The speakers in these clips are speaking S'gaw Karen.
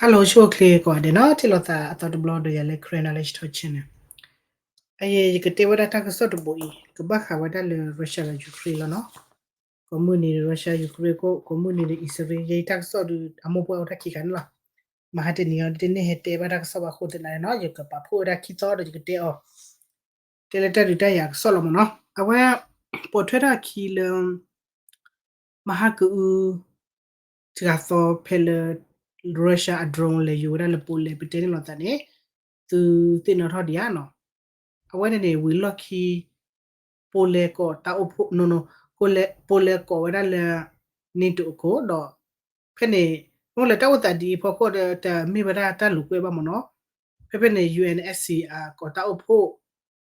Hello ဆိၣ်ချ့ကိးဂၤဒဲးနီၤ, ထံၣ်လိာ်သးအသီတဘျီဒီးယၤလၢ Karen Knowledge Talk Channel. အယဲ ယကတဲဝဲဒၣ်တၢ်ကစီၣ်တဘိအံၤ ကဘၣ်ဃးဝဲဒၣ်လၢ Russia ဒီး Ukraine လီၤနီၤ. ကိးမုၢ်နံၤဒီး Russia Ukraine ကိးမုၢ်နံၤဒီး အံၣ်စရ့လး ယဲတၢ်ကစီၣ်ဒီး အမိၢ်ပှၢ်အိၣ်တၢ်ခံခါန့ၣ်လီၤ. မဟါတနံၤအံၤ တန့ၢ်ဟဲတဲဘၣ်တၢ်ကစီၣ်ဘၣ်အဃိသတးန့ၣ်နီၤ ယကပာ်ဖှိၣ်ဝဲဒၣ်ခံသီဒီးယကတဲအီၤ တဲလၢတၢ်ဒုးတၢ်ယၤကစီၣ်လီၤမ့ၢ်နီၤ. အဝဲ ပိာ်ထွဲထီၣ်အခံလၢ မဟါကအု တဂၤသီဖဲလၢ Russia အ drone လဲၤယိၤဝဲဒၣ်လၢ Poland ပတဲန့ၣ်လိာ်သးန့ၣ် သုသ့ၣ်နီၣ်ထီၣ်ဒံးဧါနီၤ. အဝဲန့ၣ်န့ၣ် ဝံၤလီၢ်ခံ Poland ကိးတၢ်အိၣ်ဖှိၣ် no no, Poland Poland ကိးဝဲဒၣ်လၢ NATO အခိၣ်ဒီး ဖဲန့ၣ် မ့ၢ်လၢတၢ်အိၣ်သးဒ်အံၤဖီခိၣ်ဒီး တမ့ၢ်ဝဲဒၣ်တၢ်လိာ်ကွဲဘၣ်မ့ၢ်နီၤ. ဖဲဖဲန့ၣ် UNSC အကိးတၢ်အိၣ်ဖှိၣ်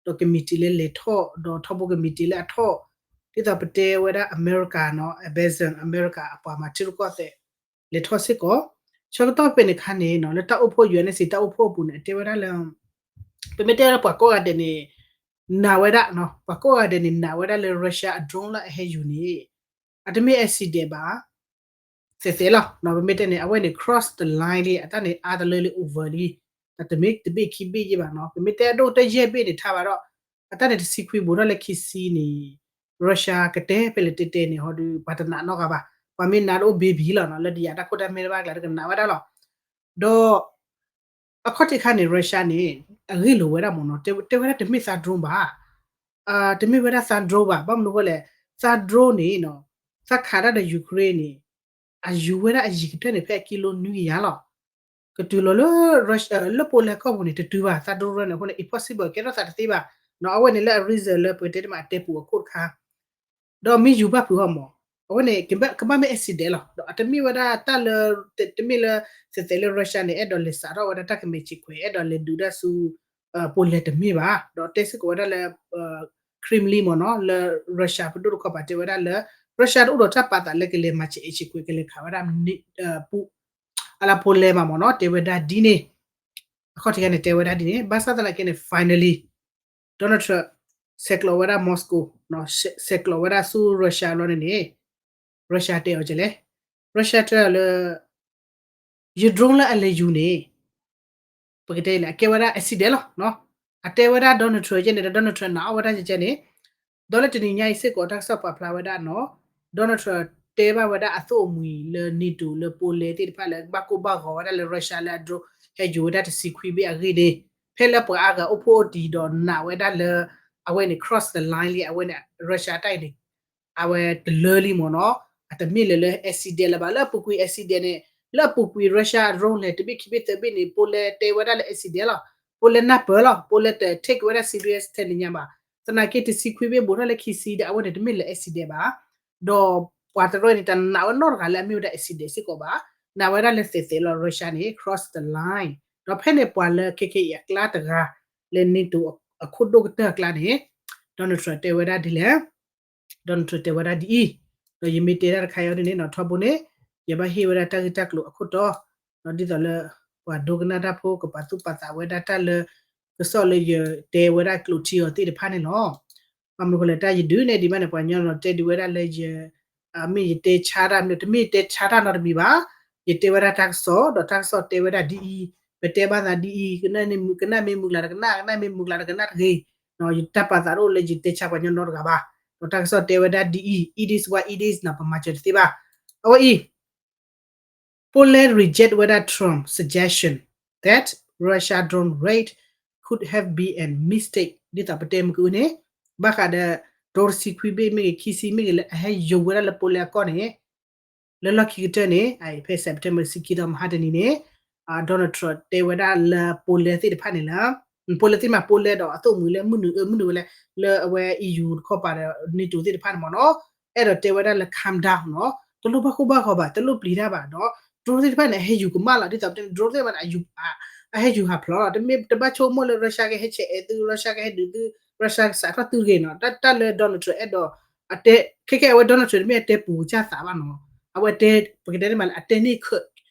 ဒီး committee လၢလဲၤထီၣ် ဒီးထီဘိ committee လၢအထီၣ် ဒ်သိးပတဲဝဲဒၣ် America နီၤ Ambassy America အပှၤမၤထံရူၢ်ကီၢ်သဲး လဲၤထီၣ်စ့ၢ်ကီး ဆၢကတီၢ်ဖဲန့ၣ်အခါန့ၣ်နီၤ လၢတၢ်အိၣ်ဖှိၣ် UNSC တၢ်အိၣ်ဖှိၣ်အပူၤန့ၣ် အတဲဝဲဒၣ်လၢ ပမ့ၢ်တဲလၢပှၤကိးဂၤဒဲးန့ၣ် နာ်ဝဲဒၣ်နီၤ ပှၤကိးဂၤဒဲးန့ၣ် နာ်ဝဲဒၣ်လၢ Russia အ drone လၢအဟဲယူၤန့ၣ် အတမ့ၢ် accident ဘၣ် သဲးသဲးလီၤ. ပမ့ၢ်တဲန့ၣ် အဝဲန့ၣ် cross the line လံ အတၢ်န့ၣ် အါတလၢလံ over လံ တမ့ၢ်တဘ့ၣ်ခံဘ့ၣ်ယဲၢ်ဘၣ်နီၤ ပမ့ၢ်တဲအဒိၣ်တယဲၢ်ဘ့ၣ်န့ၣ်ထါဘၣ်ဒီး အတၢ်န့ၣ်တဆံခွံဘူးထီၣ်လၢခံဆံန့ၣ် Russia ကတဲဖဲလဲၣ်တဲတဲန့ၣ် ဟီဒီး ပှၤတနာ်နီတဂၤဘၣ်. ပှၤမ့ၢ်နာ်တအိၣ်ဘ့ၣ်ဘံလီၤနီၤ လၢဒ်ယၤတၢ်ခိၣ်တၢ်မဲတဘၣ်ကျါ တကနာ်ဝဲဒၣ်လီၤ. ဒီး အခီၣ်ထံးခါန့ၣ် Russia န့ၣ် အဂ့ၢ်လိာ်ဝဲဒၣ်မ့ၢ်နီၤ တဲဝဲဒၣ်တမ့ၢ်သး drone ဘၣ် တမ့ၢ်ဝဲဒၣ်သး drone ဘၣ် ဘၣ်မနုၤအဃိလဲၣ် သး drone န့ၣ်နီၤ သးခးတၢ်ဒီး Ukraine န့ၣ် အယူၤဝဲဒၣ်အယံၤကတၢၢ်န့ၣ် ဖဲအကံလိနွံကယၤလီၤ. ကတုၤလီၤလၢ လၢ Poland ကီၢ်ပူၤန့ၣ် တတုၤဘၣ် သး drone န့ၣ် အဃိန့ၣ် impossible ကဲထီၣ်သးတသ့ဘၣ်နီၤ အဝဲန့ၣ်လၢအ reason လၢပကတဲတမးအတဲပူၤအခိၣ်တခါ ဒီးမ့ၢ်ယူၤဘၣ်ဖုးဟီမး အဝဲန့ၣ် ကဘၣ်မ့ၢ် accident လီၤ ဒီးအတမ့ၢ်ဝဲဒၣ်တၢ်လၢ တမ့ၢ်လၢ သဲးသဲးလၢ Russia န့ၣ် အဲၣ်ဒိးလဲၤစးထီၣ်ဝဲဒၣ်တၢ်ကမဲာ်ဆံးခွဲး အဲၣ်ဒိးလဲၤဒုးတၢ်ဆူ Poland တမ့ၢ်ဘၣ် ဒီးတဲစ့ၢ်ကီးဝဲဒၣ်လၢ Kremlin မ့ၢ်နီၤ လၢ Russia ပဒိၣ်တခီပၤတဲဝဲဒၣ်လၢ Russia တအိၣ်ဒီးတၢ်ပာ်သးလၢကလဲၤမၤဆဲးအဲးဆံးခွဲး ကလဲၤခးဝဲဒၣ် ပူ အလၢ Poland မးမ့ၢ်နီၤ တဲဝဲဒၣ်ဒ်န့ၣ် အခီၣ်ထံးခါန့ၣ် တဲဝဲဒၣ်ဒ်န့ၣ် ဘၣ်ဆၣ်သနာ်က့န့ၣ် finally Donald Trump ဆဲးကျိးဝဲဒၣ် Moscow ဆဲးကျိးဝဲဒၣ်ဆူ Russia လီၤန့ၣ်န့ၣ် Russia တဲအီၤကလဲၣ် Russia တဲအီၤလၢ ယ drone လၢအလဲၤယူၤန့ၣ် ပကတဲလဲၣ် အကဲဝဲဒၣ် accident လီၤ. အတဲဝဲဒၣ် Donald Trump ကဲန့ၣ်ဒီး Donald Trump နာ်အီၣ်ဝဲဒၣ်ကဲန့ၣ် ဒီးလၢတနံၤညါအံၤစ့ၢ်ကီး တၢ်ကစီၣ်ပာ်ဖျါဝဲဒၣ်နီၤ Donald Trump တဲဘၣ်ဝဲဒၣ်အသိၣ်အမှံၤလၢ NATO လၢ Poland သ့ၣ်တဖၣ်လၢဘၣ်ကိၢ်ဘၣ်ဂီၤဝဲဒၣ်လၢ Russia လၢအ drone ဟဲယူၤဝဲဒၣ်တဆံခွံဘ့ၣ်အဂ့ၢ်န့ၣ် ဖဲလၢပှၤအါဂၤအိၣ်ဖှိၣ်အိၣ်တံၢ်ဒီးနာ်ဝဲဒၣ်လၢ အဝဲန့ၣ် cross the line လံ အဝဲန့ၣ် Russia တၢ်အံၤန့ၣ် အဝဲတလၢလံမ့ၢ်နီၤ အတမ့ၢ်လၢၤလၢ accident လၢၤဘၣ် လၢအပူၤကွံာ် accident န့ၣ် လၢအပူၤကွံာ် Russia drone လဲၤတဘ့ၣ်ခံဘ့ၣ်သၢဘ့ၣ်န့ၣ် Poland တဲဝဲဒၣ်လၢ accident လီၤ. Poland နၢ်ပၢၢ်လီၤ Poland တ take ဝဲဒၣ် serious ထဲန့ၣ်ညါဘၣ်. သနာ်က့တဆံခွံဘ့ၣ်ဘူးထီၣ်လၢခံဆံဒီး အဝဲန့ၣ်တမ့ၢ်လၢၤ accident ဘၣ်. ဒီးပှၤတရၢန့ၣ် တနာ်ဝဲနီတဂၤလၢအမ့ၢ်ဝဲဒၣ် accident စ့ၢ်ကီးဘၣ်. နာ်ဝဲဒၣ်လၢသဲးသဲးလီၤ Russia န့ၣ် cross the line ဒီးဖဲန့ၣ်ပှၤလၢခဲခဲအံၤအကျါတဂၤ လၢ NATO အခိၣ်ဒိၣ်ကတၢၢ်အကျါန့ၣ် Donald Trump တဲဝဲဒၣ်ဒ်လဲၣ် Donald Trump တဲဝဲဒၣ်ဒ်အံၤ, ဒီးယမ့ၢ်တဲဒၣ်တခါအံၤဒ်န့ၣ်နီၤ ထီဘိန့ၣ် ယဘၣ်ဟ့ၣ်ဝဲဒၣ်တၢ်ဂ့ၢ်တၢ်ကျိၤအခိၣ်တီ, ဒီးဒ်သိးလၢ ပှၤဒိကနၣ်တၢ်ဖိကပာ်သူၣ်ပာ်သးဝဲဒၣ်တၢ်လၢ ကစီၣ်လၢယတဲဝဲဒၣ်ကျိးထံအီၤသ့ၣ်တဖၣ်န့ၣ်လီၤ. ဘၣ်မနုၤဃိလဲၣ် တၢ်ယဒုးနဲၣ်ဒံးဘၣ်န့ၣ် ပှၤကညီနီၤ တဲဒံးဝဲဒၣ်လၢယ မ့ၢ်ယတဲဆါတၢ်မနုၤ တမ့ၢ်ယတဲဆါတၢ်နီတမံၤဘၣ်, ယတဲဝဲဒၣ်တၢ်ကစီၣ် ဒီးတၢ်ကစီၣ်တဲဝဲဒၣ်ဒ်အံၤ, ပတဲဘၣ်သးဒ်အံၤ, ကနၣ်မ့ၢ်မုာ် ကနၣ်မ့ၢ်မုာ်ကျါတကနၣ်, ကနၣ်မ့ၢ်မုာ်ကျါတကနၣ်တဂ့ၤ, ယတၢ်ပာ်သးတအိၣ်လၢယတဲဆါပှၤကညီနီတဂၤဘၣ်, ဒီးတၢ်ကစီၣ်တဲဝဲဒၣ်ဒ်အံၤ, it is what it is နီၤ ပမၤစၢၤတသ့ဘၣ်. အဝဲအံၤ Poland reject ဝဲဒၣ် Trump suggestion that Russia drone raid could have been a mistake ဒ်သိးပတဲမုၢ်ကအုန့ၣ်, ဘၣ်ဃးဒီး drone တဆံခွံဘ့ၣ်မ့ၢ်ဂ့ၤ ခံဆံမ့ၢ်ဂ့ၤလၢ အဟဲယိၤဝဲဒၣ်လၢ Poland အကီၢ်န့ၣ်, လၢလီၢ်ခံကတၢၢ်န့ၣ် ဖဲ September တဆံခံသီ မဟါတနံၤန့ၣ် Donald Trump တဲဝဲဒၣ်လၢ Poland သ့ၣ်တဖၣ်န့ၣ်လၢ Poland သ့ၣ်မး Poland ဒီးအသိၣ်မှံၤလၢမုၢ်နုာ်အမုၢ်နုာ်ဝဲလဲၣ် လၢအဝဲ EU တခီပၤဒီး NATO သ့ၣ်တဖၣ်န့ၣ်မ့ၢ်နီၤ, အဲၣ်ဒိးတဲဝဲဒၣ်လၢ calm down နီၤ, တလိၣ်ဘၣ်ကိၢ်ဘၣ်ဂီၤဘၣ်, တလိၣ်ပျံၤတၢ်ဘၣ်ဒီး drone သ့ၣ်တဖၣ်န့ၣ် အဟဲယူၤကမၣ်လီၤ. ဒ်သိးပတဲန့ၣ် drone သ့ၣ်တဖၣ်န့ၣ် အဟဲယူၤဟးဖျိးလီၤ. တမ့ၢ်တဘၣ်ဆိကမိၣ်လၢ Russia ကဟဲဆဲးအဲးသု, Russia ကဟဲဒုးသု, Russia ကစးထီၣ်သုတဂ့ၤနီၤ. တၢ်လၢ Donald Trump အဲၣ်ဒိး အတဲ ခဲကဲအဝဲ Donald Trump တမ့ၢ်အတဲပူၤကစၢ်သးဘၣ်နီၤ, အဝဲတဲ ပကတဲန့ၣ်မးလၢ အတဲန့ၢ်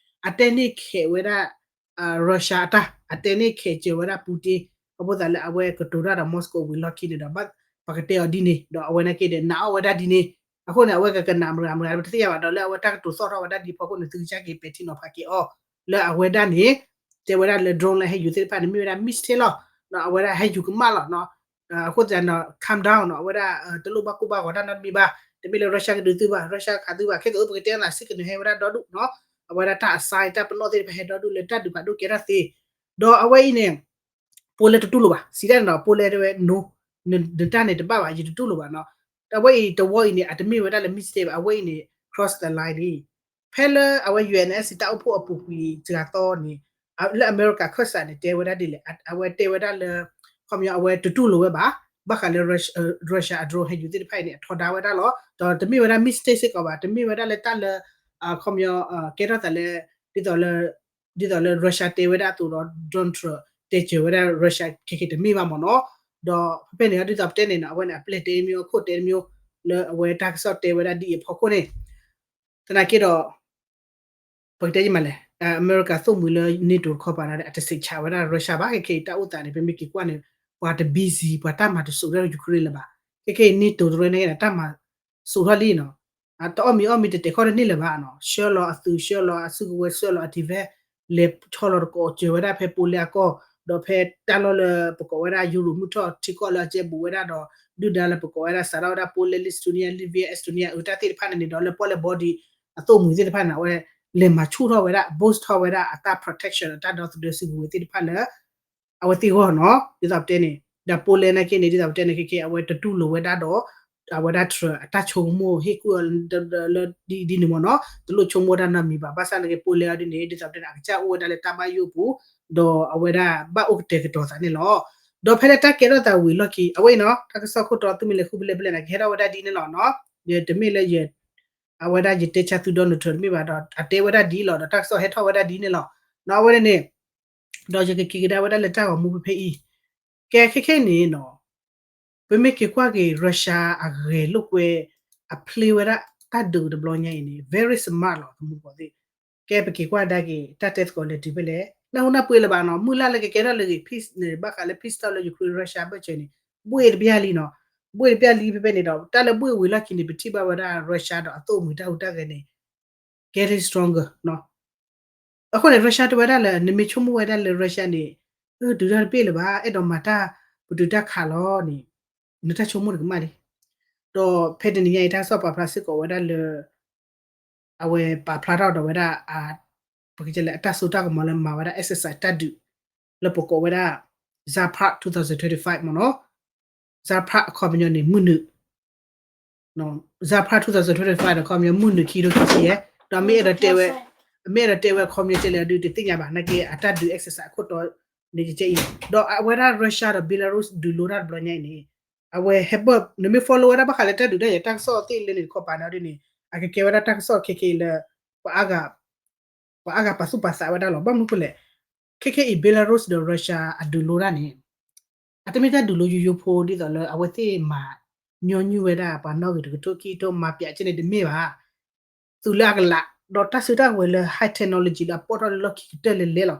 အတဲန့ၢ်ခဲးဝဲဒၣ် Russia အတၢ်, အတဲန့ၢ်ခဲးစၢၤဝဲဒၣ် Putin ခီဖျိသးလၢအဝဲကတိၤတၢ်ဒီး Moscow ဝံၤလီၢ်ခံန့ၣ်ဒီး ပကတဲအီၤဒ်န့ၣ် ဒီးအဝဲနာ်က့ဒီး နာ်အီၣ်ဝဲဒၣ်ဒ်န့ၣ်, အဃိန့ၣ် အဝဲကကနၣ်မတၤမတၤ ပတသ့ၣ်ညါဘၣ်ဒီး လၢအဝဲတၢ်ကတိၤသီၣ်ထီၣ်ဝဲဒၣ်ဒ်အဖီခိၣ်န့ၣ် သုကစၢ်က့ၤပဲာ်ထံနီၤဖးက့ၤအီၤ လၢအဝဲဒၣ်န့ၣ် တဲဝဲဒၣ်လၢ drone လၢဟဲယူၤသ့ၣ်တဖၣ်န့ၣ် မ့ၢ်ဝဲဒၣ် mistake လီၤ. အဝဲဒၣ်ဟဲယူၤကမၣ်လီၤ. အဃိသတးန့ၣ် calm down နီၤ, အဝဲဒၣ် တလိၣ်ဘၣ်ကိၢ်ဘၣ်ဂီၤတၢ်နီတမံၤဘၣ်. တမ့ၢ်လၢ Russia ကဒုးသုဘၣ်, Russia ကခးသုဘၣ်, ခဲကအိၣ်ပကတဲသးစ့ၢ်ကီးန့ၣ် ဟဲဝဲဒၣ်ဒီဒူၣ်နီၤ. အဝဲဒၣ်တၢ်အ sign တၢ်ပနီၣ်သ့ၣ်တဖၣ်ဟဲဒီဒူၣ်လၢတၢ်ဒုးဖးဒိၣ်ကဲထီၣ်သ့. ဒီးအဝဲအံၤန့ၣ် Poland တတူၢ်လိာ်ဘၣ်, စံးတၢ်န့ၣ်နီၤ, Poland တဲဝဲ no, နတၢ်န့ၣ်တဘၣ်ဘၣ်, ယတတူၢ်လိာ်ဘၣ်နီၤ. အဝဲအံၤတဝီအံၤန့ၣ် အတမ့ၢ်ဝဲဒၣ်လၢ mistake ဘၣ်, အဝဲအံၤန့ၣ် cross the line လံ. ဖဲလၢအဝဲ U N S တၢ်အိၣ်ဖှိၣ်အပူၤကွံာ်စှၤသီန့ၣ် လၢအမဲရကၤခၢၣ်စးန့ၣ် တဲဝဲဒၣ်ဒ်လဲၣ်, အဝဲတဲဝဲဒၣ်လၢ ခီပညီ အဝဲတတူၢ်လိာ်ဝဲဘၣ်, ဘၣ်ဃးလၢ Russia အ drone ဟဲယူၤသ့ၣ်တဖၣ်အံၤန့ၣ် အထီဒါဝဲဒၣ်လီၤ. ဒီးတမ့ၢ်ဝဲဒၣ် mistake စ့ၢ်ကီးဘၣ်, တမ့ၢ်ဝဲဒၣ်လၢတၢ်လၢ ခီပညီ ကဲထီၣ်သးလၢ ဒ်သိးလၢ ဒ်သိးလၢ Russia တဲဝဲဒၣ်အသိးဒီး Donald Trump တဲစၢၤဝဲဒၣ် Russia ခဲခဲတမ့ၢ်ဘၣ်မ့ၢ်နီၤ. ဒီးဖဲဖဲန့ၣ် ဒ်သိးပတဲန့ၣ်နီၤ, အဝဲန့ၣ် အပျဲၢ်တဲမ့ၢ် အခိၣ်တဲမ့ၢ် လၢအဝဲတၢ်ကစီၣ်တဲဝဲဒၣ်ဒ်အံၤအဖီခိၣ်န့ၣ် သနာ်က့ဒီး ပကတဲယမးလဲၣ်, အမဲရကၤသိၣ်မှံၤလၢ NATO တခီပၤန့ၣ် အတစံးဆးဝဲဒၣ် Russia ဘၣ်. ခဲခဲအံၤတၢ်အိၣ်သးန့ၣ် ပမ့ၢ်က့ၤကွၢ်န့ၣ် ပှၤတ busy ပှၤတၢ်မၤတစိာ်ထီၣ် Ukraine လၢၤဘၣ်. ခဲခဲအံၤ NATO တရၢန့ၣ် တၢ်မၤစိာ်ထီၣ်လံနီၤ. တအီၣ်မံၤအီၣ်မံၤတတဲာ်ခီတန့ၢ်လၢၤဘၣ်နီၤ. ဆှၢလီၤအသုး ဆှၢလီၤအစုကဝဲၤ ဆှၢလီၤအ defense လဲၤဆီလီၤတကိးစၢၤဝဲဒၣ်ဖဲ Poland အကီၢ်, ဒီးဖဲတၢ်လီၢ်လၢပကိးဝဲဒၣ် ယူရိၤမုၢ်ထီၣ်ထံကီၢ်လၢအကဲဘူးဝဲဒၣ်ဒီး ဒုၣ်ဒါလၢပကိးဝဲဒၣ် စးထီၣ်ဝဲဒၣ် Poland, Lithuania, Latvia, Estonia အတၢ်သ့ၣ်တဖၣ်န့ၣ်န့ၣ်ဒီး လၢပီၣ်လဲၣ် body အသိၣ်မှံၤသ့ၣ်တဖၣ်န့ၣ် အဝဲလဲၤမၤဆူၣ်ထီၣ်ဝဲဒၣ် boost ထီၣ်ဝဲဒၣ်အတၢ် protection အတၢ်ဒီသဒၢစုကဝဲၤသ့ၣ်တဖၣ်လၢ အဝဲသ့ၣ်ဂီၢ်နီၤ. ဒ်သိးပတဲန့ၣ် ဒီး Poland နာ်က့န့ၣ် ဒ်သိးပတဲန့ၣ် ခဲခဲအဝဲတတူၢ်လိာ်ဝဲဒၣ်ဒီး အဝဲဒၣ် Trump အတၢ်ဆိကမိၣ်ဟ့ၣ်ကူၣ်အီၤလၢဒ်န့ၣ်မ့ၢ်နီၤ, တလိၣ်ဆိကမိၣ်တၢ်နီတမံၤဘၣ်. ဘၣ်ဆၣ်နာ်က့ Poland အီၤဒ်န့ၣ် ဒ်သိးပတဲန့ၣ် အကစၢ်အိၣ်ဝဲဒၣ်လၢတၢ်ဘၣ်ယိၣ်အပူၤ ဒီးအဝဲဒၣ်ဘၣ်အိၣ်ကတဲာ်ကတီၤသးန့ၣ်လီၤ. ဒီးဖဲလၢတၢ်ကဲထီၣ်သးဝံၤလီၢ်ခံ အဝဲအံၤနီၤ တၢ်ကစီၣ်ခိၣ်တီသုမ့ၢ်လဲၤဃုဖဲလဲၣ်ဖဲလဲၣ်န့ၣ် ကဟဲထီၣ်ဝဲဒၣ်ဒ်န့ၣ်လီၤနီၤ. ယတမ့ၢ်လၢယ အဝဲဒၣ်ယတဲဆါသု Donald Trump တမ့ၢ်ဘၣ်ဒီး အတဲဝဲဒၣ်ဒ်လီၤ ဒီးတၢ်ကစီၣ်ဟဲထီၣ်ဝဲဒၣ်ဒ်န့ၣ်လီၤ. နီၤ အဝဲန့ၣ်န့ၣ် ဒီးယကက့ၤကဒါဝဲဒၣ်လၢတၢ်ဂီၤမူဖဲဖဲအံၤ ကဲခဲခဲအံၤန့ၣ်နီၤ ပမ့ၢ်က့ၤကွၢ်က့ၤ Russia အဂဲၤလိာ်ကွဲ အဖျ့ဝဲဒၣ်တၢ်ဒုးတဘျီညါအံၤန့ၣ် very smart လီၤ သမူသကိးသ့ၣ်. ကဲပက့ၤကွၢ်ကဒါက့ၤ တၢ်တဲသကိးလဲၤတုၤဖဲလဲၣ် နၢ်ဟူနၢ်ပှ့ၤလၢၤဘၣ်နီၤ. မုၢ်လၢ်လၢကကဲထီၣ်လၢအဂ့ၤ peace န့ၣ် ဘၣ်ဃးလၢ peace talk လၢ Ukraine Russia ဘၢၣ်စၢၤန့ၣ် ဘှ့ၣ်တဘျၣ်လံနီၤ. ဘှ့ၣ်တဘျၣ်လံဖဲဖဲန့ၣ်ဒီး တၢ်လၢဘှ့ၣ်ဝံၤလီၢ်ခံန့ၣ် ပထံၣ်ဘၣ်ဝဲဒၣ် Russia ဒီးအသိၣ်မှံၤတၢ်ဟူးတၢ်ဂဲၤန့ၣ် getting stronger နီၤ. အဃိန့ၣ် Russia တဲဝဲဒၣ်လၢ နမ့ၢ်ဆိကမိၣ်ဝဲဒၣ်လၢ Russia န့ၣ် ကတုၤတၢ်တဘ့ၣ်လၢၤဘၣ် အဲၣ်ဒိးမၤတၢ်ပတုာ်တၢ်ခးလီၤန့ၣ် နတၢ်ဆိကမိၣ်န့ၣ်ကမၣ်လံ. ဒီးဖဲတနံၤညါအံၤ တၢ်ကစီၣ်ပာ်ဖျါစ့ၢ်ကီးဝဲဒၣ်လၢ အဝဲပာ်ဖျါထီၣ်ဒီးဝဲဒၣ် ပကတဲလၢအတၢ်စိတၢ်ကမီၤလၢမၤဝဲဒၣ် exercise တၢ်ဒုး လၢပကိးဝဲဒၣ် Zapad two thousand twenty-five မ့ၢ်နီၤ. Zapad အခီပညီန့ၣ် မုၢ်နုာ် Zapad two thousand twenty-five ဒီးခီပညီမုၢ်နုာ်ခံကထိခံဆံယဲၢ် ဒီးမ့ၢ်အဲၣ်ဒိးတဲဝဲ မ့ၢ်အဲၣ်ဒိးတဲဝဲခီပညီတဲလဲၣ်ဒုးတသ့ၣ်ညါဘၣ် နာ်က့အတၢ်ဒုး exercise အခိၣ်တီန့ၣ်ကဲအံၤ ဒီးအဝဲဒၣ် Russia ဒီး Belarus ဒုးလိတၢ်တဘျီညါအံၤန့ၣ် အဝဲဟဲဘၢၣ် နမ့ၢ် follow ဝဲဒၣ်ဘၣ်ဃးလၢတၢ်ဒုးတၢ်ယဲၤ တၢ်ကစီၣ်သ့ၣ်လၢန့ၣ်တခီပၤန့ၣ်ဒ်န့ၣ် အကကဲဝဲဒၣ်တၢ်ကစီၣ်ခဲခဲအံၤလၢ ပှၤအါဂၤပာ်သူၣ်ပာ်သးဝဲဒၣ်လီၤ. ဘၣ်မနုၤဃိလဲၣ် ခဲခဲအံၤ Belarus ဒီး Russia အဒုးလိတၢ်န့ၣ် အတမ့ၢ်တၢ်ဒုးလိယိယိဖိဒ်သိးလၢအဝဲသ့ၣ်မၤညီနုၢ်ဝဲဒၣ်ပှၤနီၣ်ဂံၢ်တကထိခံကထိမၤပျးက့န့ၣ်တမ့ၢ်ဘၣ်. သုးလၢအကလး ဒီးတၢ်စုတၢ်ကဝဲၤလၢ high technology လၢအပိာ်ထီၣ်လၢလီၢ်ခံကတၢၢ်လဲၤလဲၤလီၤ.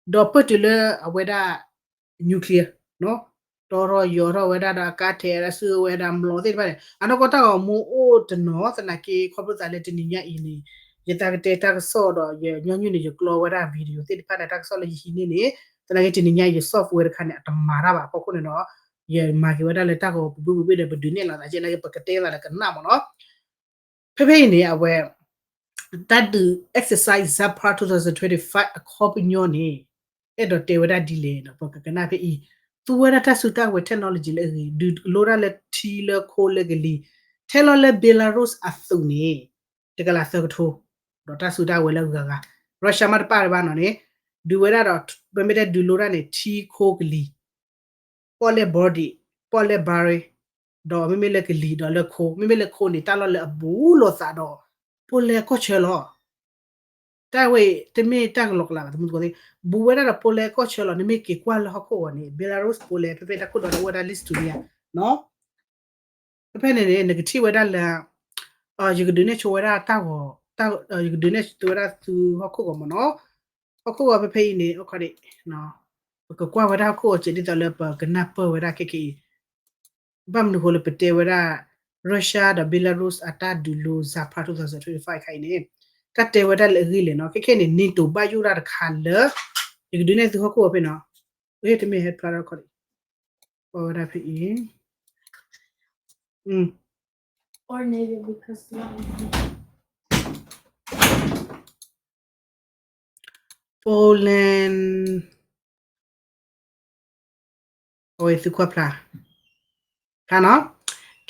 ဒီးပၢၢ်တုၤလၢအဝဲဒၣ် nuclear တီထီၣ်ယိးထီၣ်ဝဲဒၣ်ဒီးအကါထဲးဝဲဒၣ်စုကဝဲၤဒၣ်မျိာ်သ့ၣ်တဖၣ်န့ၣ် အနီၢ်ကီၢ်တၢ်ဂီၤမူအိၣ်တနီၤ သနာ်က့ခီဖျိသးလၢတနံၤညါအံၤန့ၣ် ယသးကတဲတၢ်ကစီၣ်ဒီးယညီနုၢ်န့ၣ် ယကျီဝဲဒၣ် video သ့ၣ်တဖၣ်န့ၣ် တၢ်ကစီၣ်လၢယဟံးန့ၢ်န့ၣ် သနာ်က့တနံၤညါအံၤယ software တခါန့ၣ် အတမၤတၢ်ဘၣ်အဖီခိၣ်န့ၣ်ဒီး ယမၤက့ၤဝဲဒၣ်လၢတၢ်ဂီၤပူၤဘ့ၣ်ပူၤဘ့ၣ်ဒီး ပဒုးနဲၣ်လီၤသးကဲနာ်က့ ပကတဲသးလၢကနၣ်မ့ၢ်နီၤ. ဖဲဖဲအံၤန့ၣ် အဝဲ တၢ်ဒုး exercise Zapad two thousand twenty-five အခီပညီန့ၣ် အဲၣ်ဒိးတဲဝဲဒၣ်ဒ်လဲၣ်ဒီး ပကကနၣ်ဖဲအံၤ သူဝဲဒၣ်တၢ်စုတၢ်ကဝဲၤ technology လၢအဂ့ၤ ဒုးလိတၢ်လၢထံလၢခိလၢကလံၤ ထဲလီၤလၢ Belarus အသုးန့ၣ် တကလးသၢကထိ ဒီးတၢ်စုတၢ်ကဝဲၤလၢအဂၤဂၤ Russia မ့ၢ်တပာ်တဘၣ်နီၤန့ၣ် ဒုးဝဲဒၣ်ဒီး ပမ့ၢ်တဲဒုးလိတၢ်န့ၣ် ထံခိကလံၤ ပီၣ်လဲၣ် body ပီၣ်လဲၣ် barrier ဒီးမ့မ့ၢ်လၢကလံၤဒီးလၢခိ မ့မ့ၢ်လၢခိန့ၣ် တၢ်လီၢ်လၢအဘူးလိာ်သးဒီး Poland ကီၢ်ဆၢလီၤ. တၢ်ဝဲအံၤ တမ့ၢ်တၢ်ကလီကလးဘၣ် သမူသကိးသ့ၣ် ဘူးဝဲဒၣ်ဒီး Poland ကီၢ်ဆၢလီၤ. နမ့ၢ်က့ၤကွၢ်လၢဟီၣ်ခိၣ်ဂီၤန့ၣ် Belarus Poland ဖဲဖဲတၢ်ခိၣ်ဒီးန့ၣ် အိၣ်ဝဲဒၣ် Lithuania နီၤ ဖဲဖဲန့ၣ်န့ၣ် နကထံၣ်ဝဲဒၣ်လၢ ယကဒုးနဲၣ်ဆိဝဲဒၣ်တၢ်ဂီၤ ယကဒုးနဲၣ်ဆိဝဲဒၣ်သုဟီၣ်ခိၣ်ဂီၤမ့ၢ်နီၤ. ဟီၣ်ခိၣ်ဂီၤဖဲဖဲအံၤန့ၣ် အခီဒံး ပကကွၢ်ဝဲဒၣ်ဟီၣ်ခိၣ်ဂီၤစဲး ဒ်သိးလၢပကနၢ်ပၢၢ်ဝဲဒၣ်ခဲခဲအံၤ ဘၣ်မနုၤဃိလၢပတဲဝဲဒၣ် Russia ဒီး Belarus အတၢ်ဒုးလိ Zapad two thousand twenty-five ခါအံၤန့ၣ် တၢ်တဲဝဲဒၣ်လၢအဂ့ၢ်လဲၣ်နီၤ. ခဲခဲန့ၣ် NATO ဘၣ်ယိၣ်တၢ်တခါလၢ ယကဒုးနဲၣ်သုဟီၣ်ခိၣ်ဝဲဖဲနီၤ, တမ့ၢ်ဟဲဖျါထီၣ်ခီၣ်ဒံး, ပဝဲဒၣ်ဖဲအံၤ Poland, အဝဲသုကွၢ်ဖျါ, ဖျါနီၤ.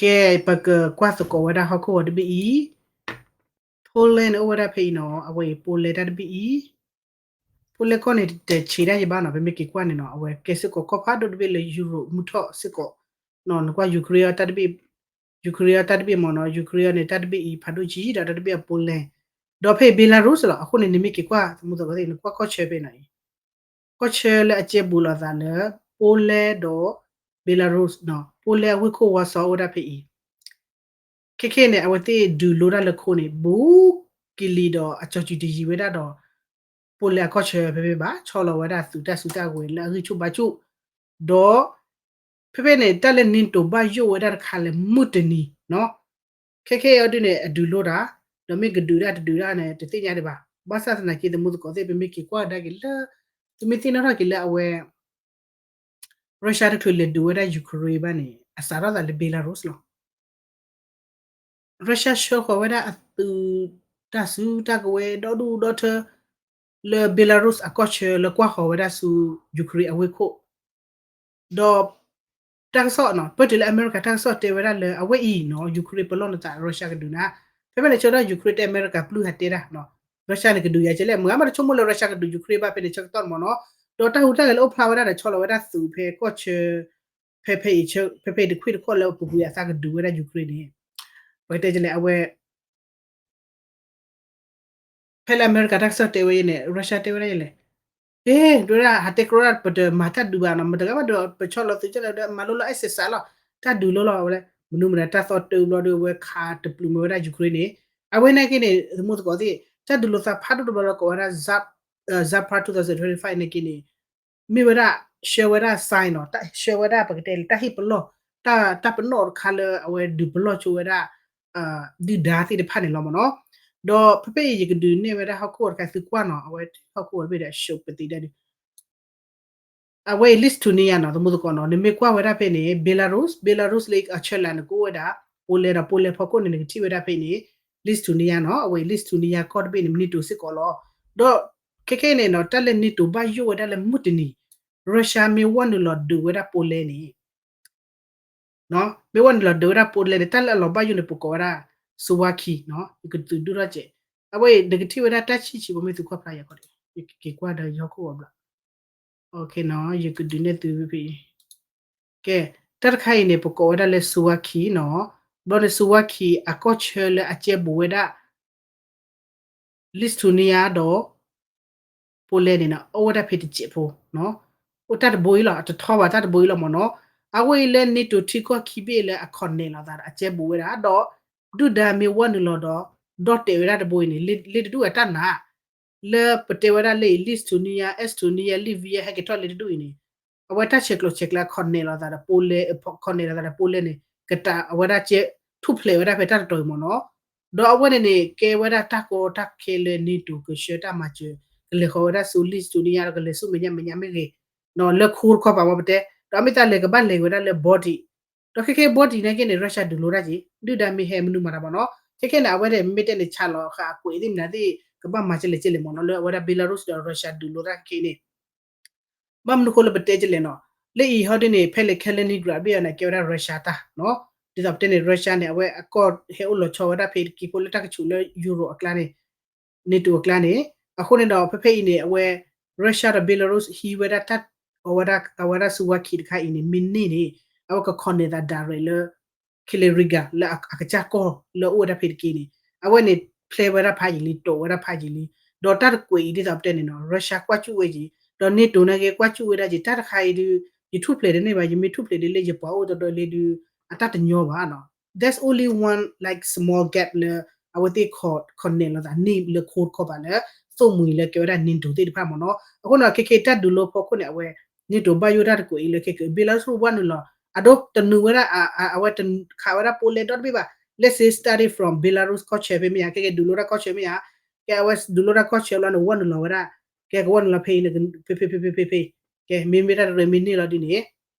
ကဲ ပကကွၢ်သကိးဝဲဒၣ်ဟီၣ်ခိၣ်ဝဲတဘ့ၣ်အံၤ, Poland အိၣ်ဝဲဒၣ်ဖဲအံၤနီၤ, အဝဲအံၤ Poland တၢ်တဘ့ၣ်အံၤ, Poland ကီၢ်န့ၣ် တတဲာ်ဆံးဒၣ်ယဘၣ်နီၤ, ပမ့ၢ်က့ၤကွၢ်န့ၣ်နီၤ, အဝဲကဲစ့ၢ်ကီးကီၢ်ဖးဒိၣ်တဘ့ၣ်လၢ Europe မုၢ်ထီၣ်စ့ၢ်ကီး, နကွၢ် Ukraine တၢ်တဘ့ၣ်, Ukraine တၢ်တဘ့ၣ်မ့ၢ်နီၤ, Ukraine န့ၣ် တၢ်တဘ့ၣ်အံၤ ဖးဒိၣ်ကံ ဒီးတၢ်တဘ့ၣ်အ Poland, ဒီးဖဲအံၤ Belarus လီၤ. အဃိန့ၣ် နမ့ၢ်က့ၤကွၢ် သမူသကိးသ့ၣ် နကွၢ်ကီၢ်ဆၢဖဲနီၤအံၤ, ကီၢ်ဆၢလၢအကဲဘူးလိာ်သးလၢ Poland ဒီး Belarus နီၤ, Poland အဝ့ၢ်ခိၣ် Warsaw အိၣ်ဝဲဒၣ်ဖဲအံၤ ခဲခဲန့ၣ် အဝဲသ့ၣ်ဒုးလိတၢ်လၢခိန့ၣ် ဘူးကလံၤဒီးအကၠီၤကၠူၤတယံၤဝဲဒၣ်ဒီး Poland အကီၢ်ဆၢဖဲဖဲဘၣ်, ဆီလီၤဝဲဒၣ်သုးတၢ်စုတၢ်ဝဲၤလၢအဂံၢ်ဆူၣ်ဘါဆူၣ်, ဒီး ဖဲဖဲန့ၣ် တၢ်လၢ NATO ဘၣ်ယိၣ်ဝဲဒၣ်တခါလၢမုၢ်တနံၤနီၤ, ခဲခဲအံၤဒုးန့ၣ် အဒုးလိတၢ်, ဒီးမ့ၢ်ကဒုးဒၣ်တဒုးဒၣ်န့ၣ် တသ့ၣ်ညါဒံးဘၣ်. ဘၣ်ဆၣ်သနာ်က့ သမူသကိးသ့ၣ် ပမ့ၢ်က့ၤကွၢ်ကဒါက့ၤလၢ သုမ့ၢ်သ့ၣ်နီၣ်ထီၣ်က့ၤလၢအဝဲ Russia တချုးလဲၤဒုးဝဲဒၣ် Ukraine ဘၣ်န့ၣ် အစးထီၣ်သးလၢ Belarus လီၤ. Russia ဆှၢဃီၤဝဲဒၣ်အသုး တၢ်စုတၢ်ကဝဲၤဒီဒူၣ်ဒီထၢ လၢ Belarus အကီၢ်ဆၢလၢကွၢ်ဃီၤဝဲဒၣ်ဆူ Ukraine အဝ့ၢ်ခိၣ်, ဒီး တၢ်ကစီၣ်နီၤ ပၢၢ်တုၤလၢအမဲရကၤ တၢ်ကစီၣ်တဲဝဲဒၣ်လၢအဝဲအံၤနီၤ Ukraine ပလီၢ်နသး Russia ကဒုးနၤ, ဖဲဖဲန့ၣ်ဆၢကတီၢ် Ukraine တဲအမဲရကၤပျုၢ်ဟးတဲဒၣ် Russia န့ၣ်ကဒုးယၤကဲလဲၣ် မ့ၢ်အမ့ၢ်တဆိကမိၣ်လၢ Russia ကဒုး Ukraine ဘၣ်ဖဲန့ၣ်ဆၢကတီၢ်န့ၣ်မ့ၢ်နီၤ, ဒီးတၢ်ဟူးတၢ်ဂဲၤလၢအိၣ်ဖျါဝဲဒၣ်ဒီးဆီလီၤဝဲဒၣ်သုးဖဲကီၢ်ဆၢ ဖဲဖဲအံၤ ဖဲဖဲအံၤတခွံၣ်တခီၣ်လၢပပှ့ၤအသးကဒုးဝဲဒၣ် Ukraine န့ၣ်, ပကတဲကလဲၣ် အဝဲ ဖဲလၢအမဲရကၤတၢ်ကစီၣ်တဲဝဲအံၤန့ၣ် Russia တဲဝဲဒၣ်ယလဲၣ်, ကဲ ဒ်ဝဲဒၣ် ဟးတဲကရီဒၣ် ပတမၤတၢ်ဒုးဘၣ်နီၤ မတဂၤဘၣ်ဒီး ပဆီလီၤသုးကလဲၣ်ဒီး မၤလိလၢ exercise လီၤ, တၢ်ဒုးလိလီၤဝဲလဲၣ် မနုၤမတၤတၢ်သီတၢဘျီဒီး အဝဲခးတပျုးမ့ၢ်ဝဲဒၣ် Ukraine န့ၣ်, အဝဲန့ၣ်က့န့ၣ် သမူသကိးသ့ၣ် တၢ်ဒုးလိာ်သးဖးဒိၣ်တဘျီလၢကိးဝဲဒၣ် Zap, Zapad two thousand twenty-five န့ၣ်က့န့ၣ် မ့ၢ်ဝဲဒၣ် ဆှၢဝဲဒၣ် sign နီၤ ဆှၢဝဲဒၣ်ပကတဲလၢတၢ်ဟ့ၣ်ပလီၢ် တၢ်ပနီၣ်တခါလၢအဝဲဒုးပလီၢ်ဆိဝဲဒၣ် ဒုၣ်ဒါသ့ၣ်တဖၣ်န့ၣ်လီၤမ့ၢ်နီၤ, ဒီးဖဲဖဲအံၤယကဒုးနဲၣ်ဝဲဒၣ်ဟီၣ်ခိၣ်တခါသုကွၢ်နီၤ အဝဲဟီၣ်ခိၣ်ဝဲတဘ့ၣ်ဒီး အဆိပသံဒၣ်ဒုး အဝဲအံၤ Lithuania နီၤ သမူသကိးနီၤ နမ့ၢ်ကွၢ်ဝဲဒၣ်ဖဲန့ၣ် Belarus, Belarus လၢအဆၢလၢ်န့ၣ် ကအိၣ်ဝဲဒၣ် Poland ဒီး Poland ဖီခိၣ်န့ၣ် နကထံၣ်ဝဲဒၣ်ဖဲန့ၣ် Lithuania နီၤ အဝဲအံၤ Lithuania ကီၢ်တဘ့ၣ်န့ၣ် NATO စ့ၢ်ကီးလီၤ, ဒီးခဲခဲအံၤန့ၣ်နီၤ တၢ်လၢ NATO ဘၣ်ယိၣ်ဝဲဒၣ်လၢမုၢ်တနံၤ Russia မ့ၢ်ဝဲနုာ်လီၤဒုးဝဲဒၣ် Poland န့ၣ် မ့ၢ်ဝဲနုာ်လီၤဒုးဝဲဒၣ် Poland န့ၣ် တၢ်လၢအလီၤဘၣ်ယိၣ်န့ၣ် ပကိးဝဲဒၣ် Suwalki နီၤ ယကသုးဒုၣ်ထီၣ်ကဲး, အဝဲအံၤ နကထံၣ်ဝဲဒၣ်တၢ်ဆံၣ်ဆံး ပမ့ၢ်သုကွၢ်ဖျါယၤခီ ယကက့ၤကွၢ်ဒီးယဟီၣ်ခိၣ်ဂီၤဘျီ ယကဒုးနဲၣ်သုဖဲအံၤ, ကဲ တၢ်တခါအံၤန့ၣ် ပကိးဝဲဒၣ်လၢ Suwalki နီၤ, ဘျီန့ၣ် Suwalki အကီၢ်ဆၢလၢအကဲဘူးဝဲဒၣ် Lithuania ဒီး Poland န့ၣ်နီၤ အိၣ်ဝဲဒၣ်ဖဲတစဲးဖိနီၤ, အိၣ်တၢ်တဘိအံၤလီၤ အတထီဘၣ်တၢ်တဘိအံၤလီၤမ့ၢ်နီၤ, အဝဲအံၤလၢ NATO ထံကီၢ်ခံဘ့ၣ်လၢအခီၣ်နဲၣ်လိာ်သးဒီးအကဲဘူးဝဲဒၣ် ဒီး ဒုၣ်ဒါမ့ၢ်ဝဲနုာ်လီၤဒီး ဒီၣ်တဲာ်ဝဲဒၣ်တဘိအံၤန့ၣ် လ့တဒူၣ်အတၢ်နာ် လၢပတဲဝဲဒၣ်လၢ Lithuania, Estonia, Latvia ဟဲက့ၤထီၣ်လ့တဒူၣ်အံၤန့ၣ် အဝဲတၢ်ဆဲးကျိးဆဲးကျၢအခီၣ်နဲၣ်လိာ်သးဒီး Poland, ခီၣ်နဲၣ်လိာ်သးဒီး Poland န့ၣ် ကတၢ်အဝဲဒၣ်ကဲ ထူၣ်ဖျဲးဝဲဒၣ်ဖဲတၢ်တတီၤအံၤမ့ၢ်နီၤ, ဒီးအဝဲန့ၣ်န့ၣ် ကဲဝဲဒၣ်တၢ်ကီတၢ်ခဲလၢ NATO ကဆှၢတၢ်မၤစၢၤ ကလဲၤဃီၤဝဲဒၣ်ဆူ Lithuania ဒီးကလဲၤဆူမဲာ်ညါမဲာ်ညါမ့ၢ်ဂ့ၤ လၢခိတခီပၤမ့ၢ်ပတဲ ဒီးမ့ၢ်တၢ်လဲၤကဘၣ်လဲၤဝဲဒၣ်လၢ Baltic ဒီးခဲခဲ Baltic န့ၣ်က့န့ၣ် Russia ဒုးလိတၢ်က့ၤ ဒုၣ်ဒါမ့ၢ်ဟဲမနုၤမၤတၢ်မ့ၢ်နီၤ, ခဲခဲန့ၣ် အဝဲဒၣ်မ့ၢ်တဲန့ၣ် ဆၣ်လီၤဃာ်အကွဲးသ့ၣ်မနုၤသ့ၣ် ကဘၣ်မၤကလဲၣ်ကလဲၣ်မ့ၢ်နီၤ လၢအဝဲဒၣ် Belarus ဒီး Russia ဒုးလိတၢ်က့ၤန့ၣ် ဘၣ်မနုၤဃိလၢပတဲကလဲၣ်နီၤ, လၢအံၤဟီဒ်န့ၣ် ဖဲလၢ Kaliningrad ဘ့ၣ်အီၤန့ၣ် ကဲဝဲဒၣ် Russia တၢ်နီၤ, ဒ်သိးပတဲန့ၣ် Russia န့ၣ် အဝဲအကီၢ်ဟဲအိၣ်လီၤဆီဝဲဒၣ်ဖဲတက့ၢ်ဖိလၢတၢ်ကဆူးလၢ Europe အကျါန့ၣ် NATO အကျါန့ၣ်, အဃိန့ၣ်ဒီး ဖဲဖဲအံၤန့ၣ် အဝဲ Russia ဒီး Belarus ဟံးဝဲဒၣ်တၢ် အဝဲဒၣ် အဝဲဒၣ် Suwalki တခါအံၤန့ၣ် မ့ၢ်န့ၢ်န့ၣ် အဝဲကခီၣ်နဲၣ်သး direct လၢ Kaliningrad လၢအကစၢ်ကီၢ်လၢအအိၣ်ဝဲဒၣ်ဖဲတက့ၢ်န့ၣ် အဝဲန့ၣ် ဖျဲဝဲဒၣ်ဖးယံာ်လံ တိာ်ဝဲဒၣ်ဖးယံာ်လံ, ဒီးတၢ်တကွဲးအံၤဒ်သိးပတဲန့ၣ်နီၤ Russia ကွၢ်စူၣ်ဝဲက့ၤ, ဒီး NATO နာ်က့ကွၢ်စူၣ်ဝဲဒၣ်က့ၤ တၢ်တခါအံၤဒုး ယထူၣ်ဖျဲးတန့ၢ်ဘၣ် ယမ့ၢ်ထူၣ်ဖျဲးဒ်လၢယပှၤအိၣ်တဒီလံဒုး အတၢ်တညီဘၣ်နီၤ, there's only one like small gap လၢ အဝဲသ့ၣ်ခီၣ်နဲၣ်လိာ်သးန့ၢ်လၢခိတခီပၤလၢ သိၣ်မှံၤလၢကဲဝဲဒၣ် NATO သ့ၣ်တဖၣ်မ့ၢ်နီၤ, အဃိန့ၣ် ခဲခဲတၢ်ဒုးလိဖီခိၣ်န့ၣ် အဝဲ NATO ဘၣ်ယိၣ်တၢ်တကွဲးအံၤလၢခဲက Belarus ဝဲနုာ်လီၤ အဒိတနုာ်ဝဲဒၣ် အဝဲခးဝဲဒၣ် Poland ဒီတဘ့ၣ်ဘၣ်, let's say starting from Belarus ကီၢ်ဆၢဖဲမ့ၢ်ဧါ ခဲကဲဒုးလိတၢ်ကီၢ်ဆၢမ့ၢ်ဧါ, ကဲအဝဲဒုးလိတၢ်ကီၢ်ဆၢလီၤန့ၣ် ဝဲနုာ်လီၤဝဲဒၣ်, ကဲကဝဲနုာ်လီၤဖဲအံၤန့ၣ် ဖဲဖဲဖဲဖဲဖဲဖဲ, ကဲမ့မ့ၢ်တၢ်တရံးမ့ၢ်န့ၢ်လီၤဒ်န့ၣ်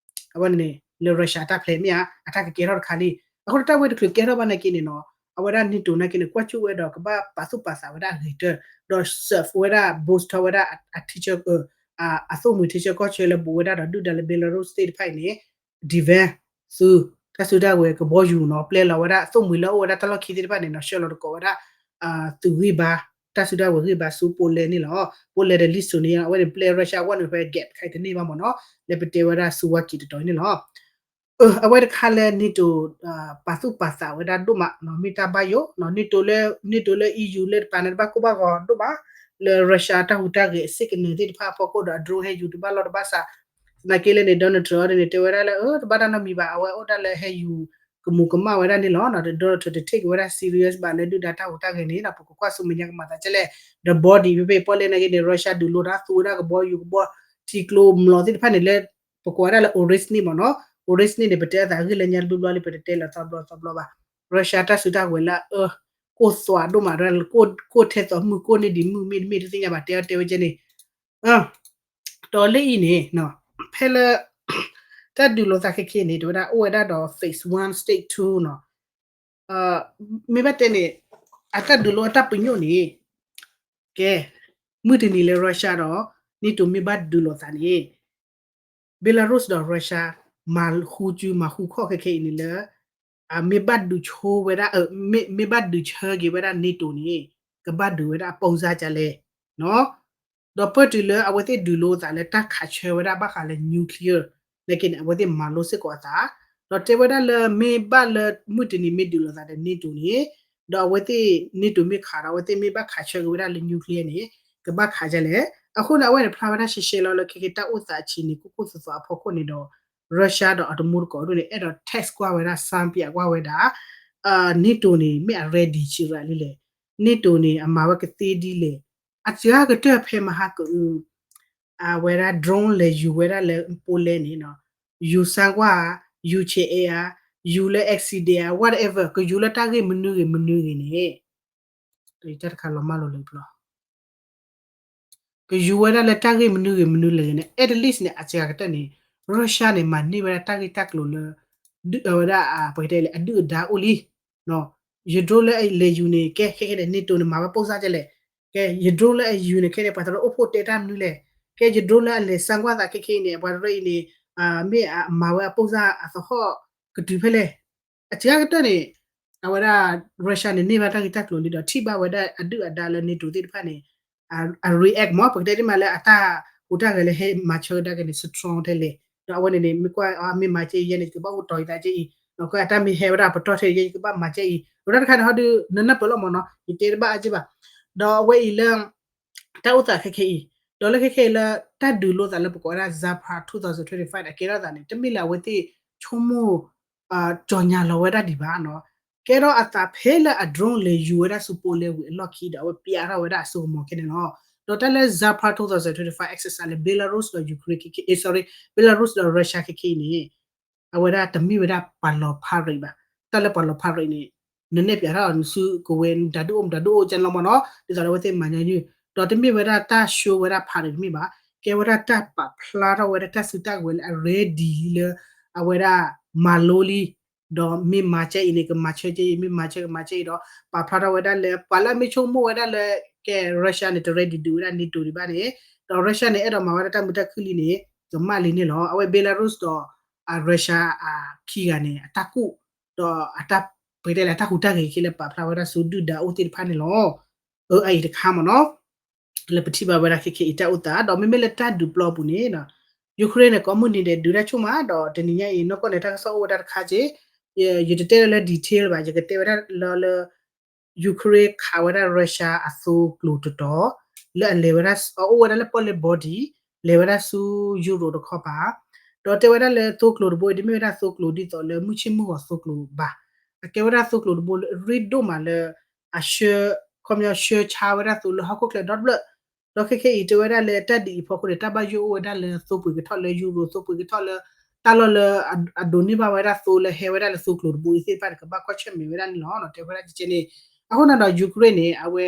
အဝဲန့ၣ် လၢ Russia အတၢ်ဖျဲးမ့ၢ်ဧါ အတၢ်ကကဲထီၣ်တခါလံ. အဃိန့ၣ်တၢ်ဝဲတချုးကဲထီၣ်ဘၣ်နာ်က့န့ၣ်နီၤ အဝဲဒၣ် NATO နာ်က့န့ၣ် ကွၢ်ကၠူၣ်ဝဲဒီးကဘၣ်ပာ်သူၣ်ပာ်သးဝဲဒၣ်အဂ့ၤကတၢၢ်, ဒီး serve ဝဲဒၣ် boost ထီၣ်ဝဲဒၣ် အထံဆၢ အသိၣ်မှံၤထံဆၢကီၢ်ဆၢလၢဘူးဝဲဒၣ်ဒီးဒုၣ်ဒါလၢ Belarus သ့ၣ်တဖၣ်အံၤန့ၣ် defense သုး တၢ်စုတၢ်ဝဲၤကဘီယူၤနီၤ ပျဲလီၤဝဲဒၣ် သိၣ်မှံၤလၢအအိၣ်ဝဲဒၣ်တၢ်လီၢ်ခံသ့ၣ်တဖၣ်န့ၣ်နီၤ ဆှၢလီၤတကိးဝဲဒၣ် သုးဂံၢ်ဘါ တၢ်စုတၢ်ဝဲၤဂံၢ်ဘါဆူ Poland န့ၣ်လီၤ. Poland ဒီး Lithuania အဝဲန့ၣ် ပျဲ Russia အဂီၢ်န့ၣ် ဖဲ gap တခါအံၤတန့ၢ်ဘၣ်မ့ၢ်နီၤ လၢပတဲဝဲဒၣ်ဆူဝါကံၤတတီၤန့ၣ်လီၤ. အဝဲတခါလၢ NATO ပာ်သူၣ်ပာ်သးဝဲဒၣ်ဒိၣ်မးနီၤ မ့ၢ်တၢ်ဘၣ်ယိၣ်နီၤ NATO လၢ NATO လၢ EU လၢတပာ်န့ၣ်တဘၣ်ကိၢ်ဘၣ်ဂီၤဒိၣ်မး လၢ Russia တၢ်ဟူးတၢ်ဂဲၤအစ့ၢ်ကနၢၤသ့ၣ်တဖၣ်အဖီခိၣ်ဒီး အ drone ဟဲယူၤတဘၣ်လီၢ်တဘၣ်စး သနာ်က့လၢန့ၣ် Donald Trump န့ၣ် တဲဝဲဒၣ်လၢ အၢ တဘၣ်တၢ်နီတမံၤဘၣ် အဝဲအိၣ်ဒၣ်လၢဟဲယူၤကမူးကမၣ်ဝဲဒၣ်န့ၣ်လီၤ. Donald Trump တ take ဝဲဒၣ် serious ဘၣ်လၢဒုၣ်ဒါတၢ်ဟူးတၢ်ဂဲၤန့ၣ်ဒီး ပကကွၢ်ဆူမဲာ်ညါကမၤသးဒ်လဲၣ် ဒီး body ဖဲဖဲပီၣ်လဲၣ်နာ်က့န့ၣ် Russia ဒုးလိတၢ်သူဝဲဒၣ်ကဘီယူၤကဘီထံကျိမျိာ်သ့ၣ်တဖၣ်န့ၣ်လၢ ပကိးဝဲဒၣ်လၢ Oreshnik မ့ၢ်နီၤ Oreshnik န့ၣ် ပတဲအသးဂ့ၢ်လၢညါတဘျီဘျီလံ ပတတဲလၢသီဘျီသီဘျီဘၣ် Russia တၢ်စုတၢ်ဝဲၤလၢအအၢ ကိၢ်သွးဒိၣ်မး ကိၢ်ထဲသိးမုၢ် ကိၢ်န့ၢ်ဒံးမုၢ် မ့တမ့ၢ်တသ့ၣ်ညါဘၣ် တဲအီၤတဲဝဲကဲန့ၣ် ဒီးလၢအံၤန့ၣ် ဖဲလၢ တၢ်ဒုးလိာ်သးခဲခဲအံၤန့ၣ် တဲဝဲဒၣ်အိၣ်ဝဲဒၣ်ဒီး phase one stage two နီၤ မ့ၢ်ဘၣ်တဲန့ၣ် အတၢ်ဒုးလိာ်အတၢ်ပညိၣ်န့ၣ် ကဲ မုၢ်တနံၤလၢ Russia ဒီး NATO မ့ၢ်ဘၣ်ဒုးလိာ်သးန့ၣ် Belarus ဒီး Russia မၤဃူစုမၤဃူခီၣ်ခဲခဲအံၤန့ၣ်လၢ မ့ၢ်ဘၣ်ဒုးဆိဝဲဒၣ် မ့ၢ်ဘၣ်ဒုးဆၢက့ၤဝဲဒၣ် NATO န့ၣ် ကဘၣ်ဒုးဝဲဒၣ်အပိၢ်စၢ်ကလဲၣ် ဒီးပၢၢ်တုၤလၢအဝဲသ့ၣ်ဒုးလိသးလၢတၢ်ခးဆၢဝဲဒၣ်ဘၣ်ဃးလၢ nuclear နာ်က့န့ၣ် အဝဲသ့ၣ်မၤလိစ့ၢ်ကီးအသး ဒီးတဲဝဲဒၣ်လၢမ့ၢ်ဘၣ်လၢမုၢ်တနံၤမ့ၢ်ဒုးလိာ်သးဒီး NATO န့ၣ် ဒီးအဝဲသ့ၣ် NATO မ့ၢ်ခးဒီး အဝဲသ့ၣ်မ့ၢ်ဘၣ်ခးဆၢက့ၤဝဲဒၣ်လၢ nuclear န့ၣ် ကဘၣ်ခးဒ်လဲၣ်. အဃိန့ၣ် အဝဲန့ၣ်ဖျါဝဲဒၣ်ရှဲရှဲလီၤလၢခဲက့ၤတၢ်အိၣ်သးအဆံးန့ၣ် ကိၢ်ကိၢ်သွးသွးအဖီခိၣ်န့ၣ်ဒီး Russia ဒီးအတမူတကိးဒိၣ်န့ၣ် အဲၣ်ဒိး test ကွၢ်ဝဲဒၣ် စၢ်ပၠးကွၢ်ဝဲဒၣ် NATO န့ၣ် မ့ၢ်အ ready ဆံးရၤလံလဲၣ်. NATO န့ၣ် အမၤဝဲကသ့ဒ်လဲၣ်. အစှၤကတၢၢ်ဖဲမဟါကအု အဝဲဒၣ် drone လဲၤယူၤဝဲဒၣ်လၢ Poland န့ၣ် ယူၤစၢ်ကွၢ်ဧါ, ယူၤဆဲးအဲၣ်ဧါ, ယူၤလၢ accident ဧါ, whatever ကယူၤလၢတၢ်ဂ့ၢ်မနုၤဂ့ၤမနုၤဂ့ၤန့ၣ် တၢ်တခါလီၤမၢ်လိလၢပျီ ကယူၤဝဲဒၣ်လၢတၢ်ဂ့ၢ်မနုၤဂ့ၤမနုၤလဲၣ်ဂ့ၤန့ၣ် at least န့ၣ် အစှၤကတၢၢ်န့ၣ် Russia န့ၣ် မၤန့ၢ်ဝဲဒၣ်တၢ်ဂ့ၢ်တၢ်ကျိၤလၢ ဒုးဝဲဒၣ် ပကတဲလၢအဒုၣ်အဒါအိၣ်လံ ယ drone လၢအလဲၤယူၤန့ၣ် ကဲ ခဲခဲန့ၣ် NATO န့ၣ် မၤဝဲပိၢ်စၢ်ကလဲၣ်. ကဲ ယ drone လၢအယူၤန့ၣ် ခဲန့ၣ် ပှၤတရၢအိၣ်ဖှိၣ်တဲတၢ်မနုၤလဲၣ်. ကဲ ယ drone လၢအလဲၤစၢ်ကွၢ်သးခဲခဲအံၤန့ၣ် ပှၤတရၢအံၤန့ၣ် မ့ၢ်အမၤဝဲအပိၢ်စၢ်အသဟီၣ်ကတုၤဖဲလဲၣ်. အစှၤကတၢၢ်န့ၣ် အဝဲဒၣ် Russia န့ၣ် န့ၢ်ဘၣ်တၢ်ဂ့ၢ်တၢ်ကျိၤလံဒီး ထံၣ်ဘၣ်ဝဲဒၣ်အဒုၣ်အဒါလၢ NATO သ့ၣ်တဖၣ်န့ၣ် အ react မ့ၢ် ပကတဲတ့ၢ်မးလၢအတၢ်ဟူးတၢ်ဂဲၤလၢဟဲမၤဆၢကဒါက့ၤန့ၣ် strong ထဲလဲၣ်. ဒီးအဝဲန့ၣ်န့ၣ် မ့ၢ်ကွၢ်အီၤ မ့ၢ်မၤကဲအံၤယဲန့ၣ် ယကဘၣ်အိၣ်တီၤယသးကဲအံၤ ဒီးကွၢ်အတၢ်မ့ၢ်ဟဲဝဲဒၣ်ပတီၢ်ထဲယဲ ယကဘၣ်မၤကဲအံၤ ဒီးတၢ်တခါန့ၣ် ဟီဒုး နနၢ်ပၢၢ်လီၤမ့ၢ်နီၤ ယတဲတဘၣ်အါက့ဘၣ်. ဒီးအဝဲအံၤလၢ တၢ်အိၣ်သးခဲခဲအံၤ ဒီးလၢခဲခဲအံၤလၢ တၢ်ဒုးလိသးလၢပကိးဝဲဒၣ် Zapad two thousand twenty-five အကဲထီၣ်သးန့ၣ် တမ့ၢ်လၢအဝဲသ့ၣ်ဆိကမိၣ် ကၠီၤညါလီၤဝဲဒၣ်ဒံးဘၣ်နီၤ ကဲထီၣ်အသးဖဲလၢအ drone လဲၤယူၤဝဲဒၣ်ဆူ Poland ဝံၤအလီၢ်ခံဒီး အဝဲပျးထီၣ်ဝဲဒၣ်အစိကမီၤခဲန့ၣ်လီၤ. ဒီးတၢ်လၢ Zapad two thousand twenty-five exercise လၢ Belarus ဒီး Ukraine ခဲခဲ sorry Belarus ဒီး Russia ခဲခဲအံၤန့ၣ် အဝဲဒၣ်တမ့ၢ်ဝဲဒၣ်ပှၤလီၤ parade ဘၣ်. တၢ်လၢပှၤလီၤ parade န့ၣ် နနဲၣ်ပျးထီၣ်နစုကဝဲၤ တၢ်ဒုးအိၣ် တၢ်ဒုးအိၣ်ကဲလီၤမ့ၢ်နီၤ ဒ်သိးဒီးအဝဲသ့ၣ်မၤညီနုၢ် ဒီးတမ့ၢ်ဝဲဒၣ်တၢ် show ဝဲဒၣ် parade တမ့ၢ်ဘၣ်. ကဲဝဲဒၣ်တၢ်ပာ်ဖျါထီၣ်ဝဲဒၣ်တၢ်စုတၢ်ကဝဲၤလၢအ ready လံလၢ အဝဲဒၣ်မၤလိလံ ဒီးမ့ၢ်မၤကဲအံၤန့ၣ် ကမၤဆၢကဲအံၤ မ့ၢ်မၤဆၢကမၤကဲအံၤဒီး ပာ်ဖျါထီၣ်ဝဲဒၣ်လၢ ပှၤလၢအမ့ၢ်ဆိကမိၣ်ဝဲဒၣ်လၢ ကဲ Russia န့ၣ် တ ready ဒုးဝဲဒၣ် NATO ဒံးဘၣ်န့ၣ် ဒီး Russia န့ၣ် အဲၣ်ဒိးမၤဝဲဒၣ်တၢ်မုာ်တၢ်ခုၣ်လံန့ၣ် ကမၣ်လံန့ၣ်လီၤ. အဝဲ Belarus ဒီး Russia အခံဂၤန့ၣ် အတၢ်ကူၣ် ဒီးအတၢ် ပကတဲလၢအတၢ်ဟူးတၢ်ဂဲၤခဲလၢာ်ပာ်ဖျါဝဲဒၣ်ဆူဒုၣ်ဒါအိၣ်သ့ၣ်တဖၣ်န့ၣ်လီၤ. အအံၤတခါမ့ၢ်နီၤ လၢပထံၣ်ဘၣ်ဝဲဒၣ်ခဲခဲအံၤတၢ်အိၣ်သး ဒီးမ့မ့ၢ်လၢတၢ်ဒုးပျီပူၤန့ၣ် Ukraine န့ၣ် ကိးမုၢ်နံၤဒဲးဒုးတၢ်ဆိကမိၣ်မး ဒီးတနံၤညါအံၤ နီၢ်ကီၢ်န့ၣ် တၢ်ကစီၣ်အိၣ်ဝဲဒၣ်တခါက့ ယတတဲလၢ detail ဘၣ် ယကတဲဝဲဒၣ်လၢ Ukraine ခးဝဲဒၣ် Russia အသိကျိၤတတီၤ လၢအလဲၤဝဲဒၣ် အအိၣ်ဝဲဒၣ်လၢပီၣ်လဲၣ် body လဲၤဝဲဒၣ်ဆူ Europe တခီပၤ ဒီးတဲဝဲဒၣ်လၢသိကျိၤတဘိအံၤ တမ့ၢ်ဝဲဒၣ်သိကျိၤဒ်သိးလၢမုၢ်ဆ့ၣ်မုၢ်ဂီၤသိကျိၤဘၣ်. အကဲဝဲဒၣ်သိကျိၤတဘိလၢအရ့ဒိၣ်မးလၢ အဆှၢ ခီပညီဆှၢဆါဝဲဒၣ်သိလၢဟီၣ်ခိၣ်ချၢဒီတဖျၢၣ် ဒီးခဲခဲအံၤတဲဝဲဒၣ်လၢတၢ်ဒုးအံၤဖီခိၣ်န့ၣ် တၢ်ဘၣ်ယိၣ်အိၣ်ဝဲဒၣ်လၢသိပှ့ၤကထီၣ်လၢ Europe သိပှ့ၤကထီၣ်လၢ တၢ်လီၢ်လၢအဒိးန့ၢ်ဘၣ်ဝဲဒၣ်သိလၢဟဲဝဲဒၣ်လၢသိကျိၤတဘိအံၤသ့ၣ်တဖၣ်န့ၣ် ကဘၣ်ကွၢ်ဆၢၣ်မဲာ်ဝဲဒၣ်န့ၣ်လီၤ တဲဝဲဒၣ်ကဲန့ၣ်. အဃိန့ၣ်ဒီး Ukraine န့ၣ် အဝဲ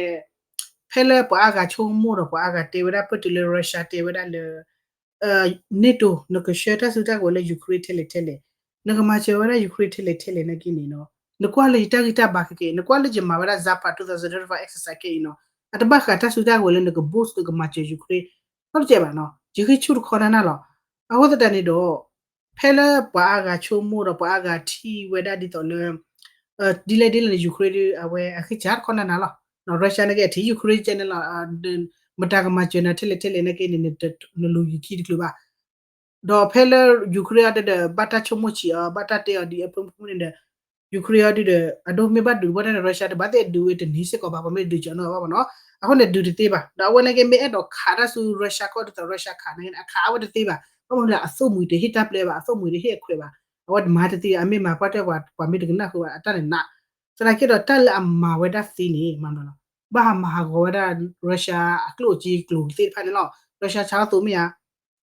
ဖဲလၢပှၤအါဂၤဆိကမိၣ်ဒီးပှၤအါဂၤတဲဝဲဒၣ် ပတုၤလၢ Russia တဲဝဲဒၣ်လၢ NATO နကဆှၢတၢ်စုတၢ်ကဝဲၤလၢ Ukraine ထဲလဲၣ်ထဲလဲၣ်, နကမၤစၢၤဝဲဒၣ် Ukraine ထဲလဲၣ်ထဲလဲၣ်နာ်က့န့ၣ်နီၤ, နကွၢ်လၢယတၢ်ဂံၢ်တၢ်ဘါခဲက့ၤ, နကွၢ်လၢယမၤဝဲဒၣ် Zapad two thousand twenty-five exercise ခဲအံၤနီၤ, အတဘၣ်ဃးတၢ်စုတၢ်ကဝဲၤလၢနက boost နကမၤစၢၤ Ukraine နီတစဲးဘၣ်နီၤ, ယဃ့ဆူၣ်တခီနၢ်နၢ်လီၤ. အဃိသတးန့ၣ်ဒီး ဖဲလၢပှၤအါဂၤဆိကမိၣ်ဒီးပှၤအါဂၤထံၣ်ဝဲဒၣ်ဒ်သိးလၢ ဒ်လဲၣ်ဒ်လဲၣ်န့ၣ် Ukraine ဒ်အဝဲအဃ့ဆူၣ်တခီနၢ်နၢ်လီၤ. Russia နာ်က့အထံ Ukraine ကဲန့ၣ်လီၤ, မတၤကမၤစၢၤနၤထဲလဲၣ်ထဲလဲၣ်နာ်က့န့ၣ် နလူၤယခံတချုးဘၣ် ဒီးဖဲလၢ Ukraine အီၤဒီး ဘၣ်တၢ်ဆိကမိၣ်ဆံးအီၤ ဘၣ်တၢ်တဲအီၤဒ်အဖုမုၢ်န့ၣ်ဒီး Ukraine အီၤဒုဒီး အဒိမ့ၢ်ဘၣ်ဒုးဘၣ်တၢ်န့ၣ် Russia တဘၣ်သ့ၣ်ဒုးဝဲတနံၤစ့ၢ်ကီးဘၣ် ပှၤမ့ၢ်ဒုးကၠီနီၢ်ဘၣ်မ့ၢ်နီၤ, အဃိန့ၣ်ဒုးတသ့ဘၣ်. ဒီးအဝဲနာ်က့မ့ၢ်အဲၣ်ဒိးခးတၢ်ဆူ Russia ကီၢ်ဒ်သိး Russia ခးနာ်က့န့ၣ် အခးအဝဲတသ့ဘၣ်. ဘၣ်မနုၤလဲၣ် အသိၣ်မှံၤတဟ့ၣ်တၢ်ပျဲဘၣ်, အသိၣ်မှံၤတဟ့ၣ်အခွဲးဘၣ်. အဝဲတမၤတသ့ အမ့ၢ်မၤပှၢ်တဲပှၤ ပှၤမ့ၢ်တကနၣ်ဃုာ်ဘၣ် အတၢ်န့ၣ်နး သနာ်က့ဒီးတၢ်လၢအမၤဝဲဒၣ်သ့န့ၣ် မၤမနုၤလဲၣ်, ဘၣ်ဟးမၤဟးဂီၤဝဲဒၣ် Russia အကျိၣ်အစ့ကျိၤသ့ၣ်တဖၣ်န့ၣ်လီၤ. Russia ဆါအီၣ်သိးမ့ၢ်ဧါ,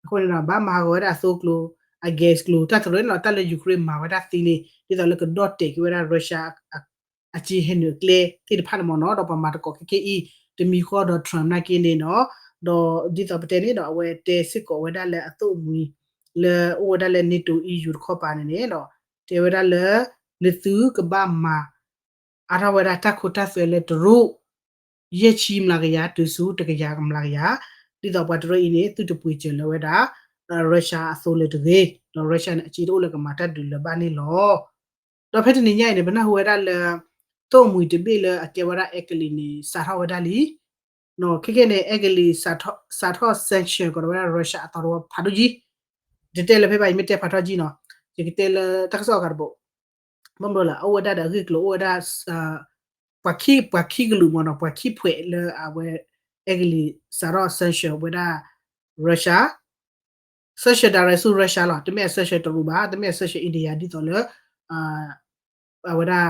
အဃိန့ၣ်ဒီး ဘၣ်မၤဟးဂီၤဝဲဒၣ်အသိကျိၤ အ gas ကျိၤ တၢ်တရၢန့ၣ်လီၤ. တၢ်လၢ Ukraine မၤဝဲဒၣ်သ့န့ၣ် ဒ်သိးလၢကဒီၣ်တဲာ်က့ၤဝဲဒၣ် Russia အစ့ဟဲနုာ်အကျဲသ့ၣ်တဖၣ်န့ၣ်မ့ၢ်နီၤ, ဒီးပှၤမၤသကိးခဲကဲအံၤ တမံၤဃီဒီး Trump နာ်က့န့ၣ်နီၤ, ဒီးဒ်သိးပတဲန့ၣ်ဒီး အဝဲတဲစ့ၢ်ကီးဝဲဒၣ်လၢအသိၣ်အမှံၤ လၢအိၣ်ဝဲဒၣ်လၢ NATO EU တခီပၤန့ၣ်န့ၣ်ဒီး တဲဝဲဒၣ်လၢ နသုကဘၣ်မၤ အါထီၣ်ဝဲဒၣ်တၢ်ခိတၢ်သွဲလၢတရူး ယဲၢ်ဆံမျးကယၤ တုၤဆူတကယၤမျးကယၤ, ဒ်သိးပှၤတရူးအံၤန့ၣ် သုတပှ့ၤစၢၤလၢၤဝဲဒၣ် Russia အသိလၢၤတဂ့ၤ, ဒီး Russia န့ၣ် အစ့တအိၣ်လၢကမၤတၢ်ဒုးလၢၤဘၣ်န့ၣ်လီၤ. ဒီးဖဲတနံၤညါအံၤန့ၣ် ပနၢ်ဟူဝဲဒၣ်လၢ သိၣ်မှံၤတဘ့ၣ်လၢအကဲဝဲဒၣ် Eclid န့ၣ် စးထီၣ်ဝဲဒၣ်လံ ခဲကနံၣ်န့ၣ် Eclid စးထီၣ် sanction ကဒီးဝဲဒၣ် Russia အသီတဝီဖးဒိၣ်ကံ, ယတဲလၢဖဲဘၣ် ယမ့ၢ်တဲဖးထီၣ်ကံနီၤ, ယကတဲလၢတၢ်ကစီၣ်အဂၤတဘိ, ဘၣ်မနုၤလဲၣ် အိၣ်ဝဲဒၣ်ဒီးအဂ့ၢ်ကျိၤ အိၣ်ဝဲဒၣ် ပှၤခံ ပှၤခံကလုာ်မ့ၢ်နီၤ, ပှၤခံဖှဲးလၢအဝဲ Eclid စးထီၣ် sanction ဝဲဒၣ် Russia, sanction direct ဆူ Russia လီၤ, တမ့ၢ်အ sanction တရူးဘၣ်, တမ့ၢ်အ sanction India ဒ်သိးလၢ အဝဲဒၣ်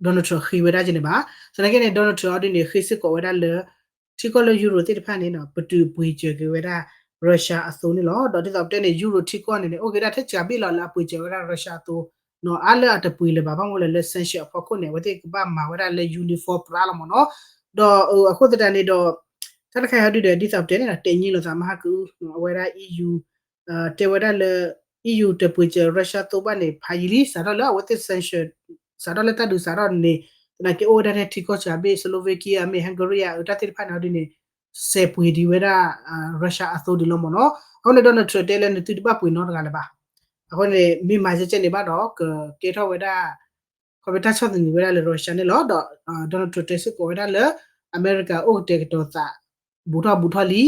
Donald Trump ဃ့ဝဲဒၣ်ကန့ၣ်ဘၣ်. သနာ်က့န့ၣ် Donald Trump အီၤဒ်န့ၣ် ဃ့စ့ၢ်ကီးဝဲဒၣ်လၢ ထံကီၢ်လၢ Europe သ့ၣ်တဖၣ်န့ၣ် ပတုာ်ပှ့ၤစၢၤက့ၤဝဲဒၣ် Russia အသိန့ၣ်လီၤ. ဒီးဒ်သိးပတဲန့ၣ် Europe ထံကီၢ်န့ၣ်န့ၣ် အိၣ်က့ၤဒၣ်ထဲစှၤဘ့ၣ်လီၤလၢအပှ့ၤစၢၤဝဲဒၣ် Russia အသိ, အါလၢအတပှ့ၤလၢၤဘၣ် ဘၣ်မနုၤလဲၣ်လၢ sanction အဖီခိၣ်န့ၣ် အဝဲသ့ၣ်ကဘၣ်မၤဝဲဒၣ်လၢ uniform ပြးလီၤမ့ၢ်နီၤ. ဒီးအဃိသတးန့ၣ်ဒီး တၢ်တခါအံၤဒုဒီး ဒ်သိးပတဲန့ၣ် တဲညံလိာ်သးမဟါကအု အဝဲဒၣ် EU တဲဝဲဒၣ်လၢ EU တပှ့ၤစၢၤ Russia သိဘၣ်န့ၣ် ဖးယံာ်လံ စးထီၣ်လၢအဝဲသ့ၣ် sanction စးထီၣ်လၢတၢ်ဒုးစးထီၣ်န့ၣ် သနာ်က့အိၣ်ဝဲဒၣ်ထဲထံကီၢ်စှၤဘ့ၣ် Slovakia မ့ၢ် Hungary အတၢ်သ့ၣ်တဖၣ်န့ၣ်အီၤဒ်န့ၣ် စဲးပှ့ၤဒံးဝဲဒၣ် Russia အသိဒံးလီၤမ့ၢ်နီၤ. အဃိန့ၣ် Donald Trump တဲလၢနသုတဘၣ်ပှ့ၤနီတဂၤလၢၤဘၣ်. အဃိန့ၣ် မ့ၢ်မၤကဲကဲန့ၣ်ဘၣ်ဒီး ကကဲထီၣ်ဝဲဒၣ် ခီဖျိတၢ်ဆီၣ်သနံးဝဲဒၣ်လၢ Russia န့ၣ်လီၤ. ဒီး Donald Trump တဲစ့ၢ်ကီးဝဲဒၣ်လၢ အမဲရကၤအိၣ်ကတဲာ်ကတီၤသး ဘူးထီၣ်ဘူးထီၣ်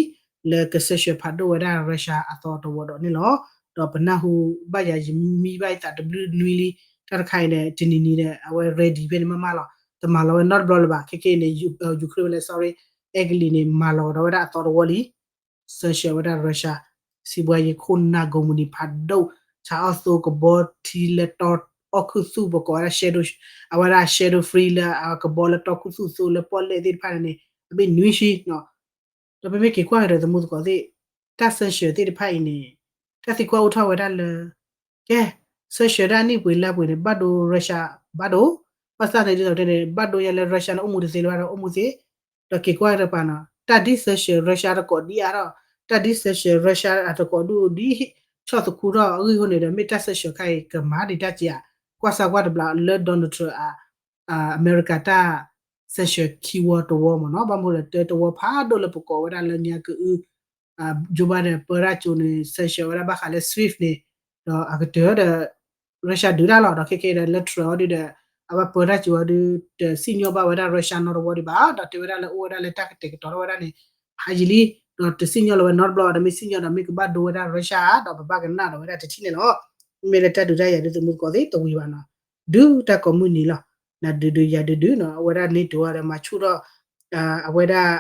လံ လၢက sanction ဖးဒိၣ်ဝဲဒၣ် Russia အသီတဝီဒီးန့ၣ်လီၤ. ဒီးပနၢ်ဟူဘၣ်ယၤ ယမံဘၣ်ယသးတဘျုးနွံလံ တၢ်တခါအံၤန့ၣ် တနံၤနံၤဒီး အဝဲ ready ဖဲန့ၣ်မ့ၢ်မးလီၤ. တမၤလီၤဝဲနီတဘျီလၢၤဘၣ်. ခဲကနံၣ်အံၤန့ၣ် Ukraine ဝဲလၢ sorry, Eclid န့ၣ် မၤလီၤကဒီးဝဲဒၣ်အသီတဝီလံ sanction ဝဲဒၣ် Russia စံးဘှါယံၤခိၣ်နၢ်ကိးမုၢ်နံၤဖးဒိၣ် ဆါအီၣ်သိကဘီထံလၢတီအီၣ်ခူသူၣ် ပကိးဝဲဒၣ် shadow, အဝဲဒၣ် shadow free လၢအကဘီလၢတီခူသူၣ်သိလၢပီၣ်လဲၣ်သ့ၣ်တဖၣ်န့ၣ် အဘ့ၣ်နွံဆံ ဒီးပမ့ၢ်က့ၤကွၢ်ကဒီးသမူသကိးသ့ၣ် တၢ် sanction သ့ၣ်တဖၣ်အံၤန့ၣ် တၢ်သံကွၢ်အိၣ်ထီၣ်ဝဲဒၣ်လၢ ကဲ sanction ဒၣ်နံၣ်ပှ့ၤလါပှ့ၤန့ၣ် ဘၣ်ဒိ Russia ဘၣ်ဒိ ဘၣ်ဆၣ်သနာ်က့ဒ်သိးပတဲန့ၣ် ဘၣ်ဒိယဲလၢ Russia န့ၣ် အိၣ်မူတသ့လၢၤဘၣ်ဒီး အိၣ်မူသ့ ဒီးက့ၤကွၢ်တပၤနီၤ တၢ်ဒ် sanction Russia တကိးဒံးအါထီၣ် တၢ်ဒ် sanction Russia အတကိးဒုဒ် ဆီၣ်သခူထီၣ်အဂံၢ်အဃိန့ၣ်ဒီး မ့ၢ်တၢ် sanction ခါအံၤ ကမၤဒံးတၢ်စ့ဧါ ကွၢ်စၢ်ကွၢ်တဘျီလၢ Donald Trump အ အမဲရကၤတၢ် sanction ခံဝီတဝီမ့ၢ်နီၤ ဘၣ်မနုၤလဲၣ် တၢတဝီဖးဒိၣ်လၢပကိးဝဲဒၣ်လၢညါကအု Joe Biden ပၢတၢ်ကၠိန့ၣ် sanction ဝဲဒၣ်ဘၣ်ဃးလၢ SWIFT န့ၣ် ဒီးအကတၢၢ်ဒီး Russia ဒုးတၢ်လီၤ ဒီးခဲကနံၣ်ဒီး လၢ Trump အီၤဒုဒီး အဝဲပၢတၢ်ကၠိအီၤဒု တစံၣ်ညီၣ်ဘၣ်ဝဲဒၣ် Russia နီတဝီဒံးဘၣ် ဒီးတဲဝဲဒၣ်လၢအိၣ်ဝဲဒၣ်လၢတၢ်ကတဲာ်ကတီၤထီၣ်ဝဲဒၣ်န့ၣ် ဖးယံာ်လံ ဒီးတစံၣ်ညီၣ်လီၤဝဲနီတဘျီဒီး မ့ၢ်စံၣ်ညီၣ်ဒီးမ့ၢ်ကဘၣ်ဒိဝဲဒၣ် Russia ဒီးပဘၣ်ကနၣ်ဒီးဝဲဒၣ်တထံၣ်န့ၣ်လီၤ. မ့ၢ်လၢတၢ်ဒုးတၢ်ယၤဒုးသမူသကိးသ့ၣ်တဝံၤဘၣ်နီၤ ဒုးတၢ်ကိးမုၢ်နံၤလီၤ နဒုးဒုးယၤဒုးဒုးနီၤ အဝဲဒၣ် NATO အီၤဒီးမၤဆူၣ်ထီၣ် အဝဲဒၣ်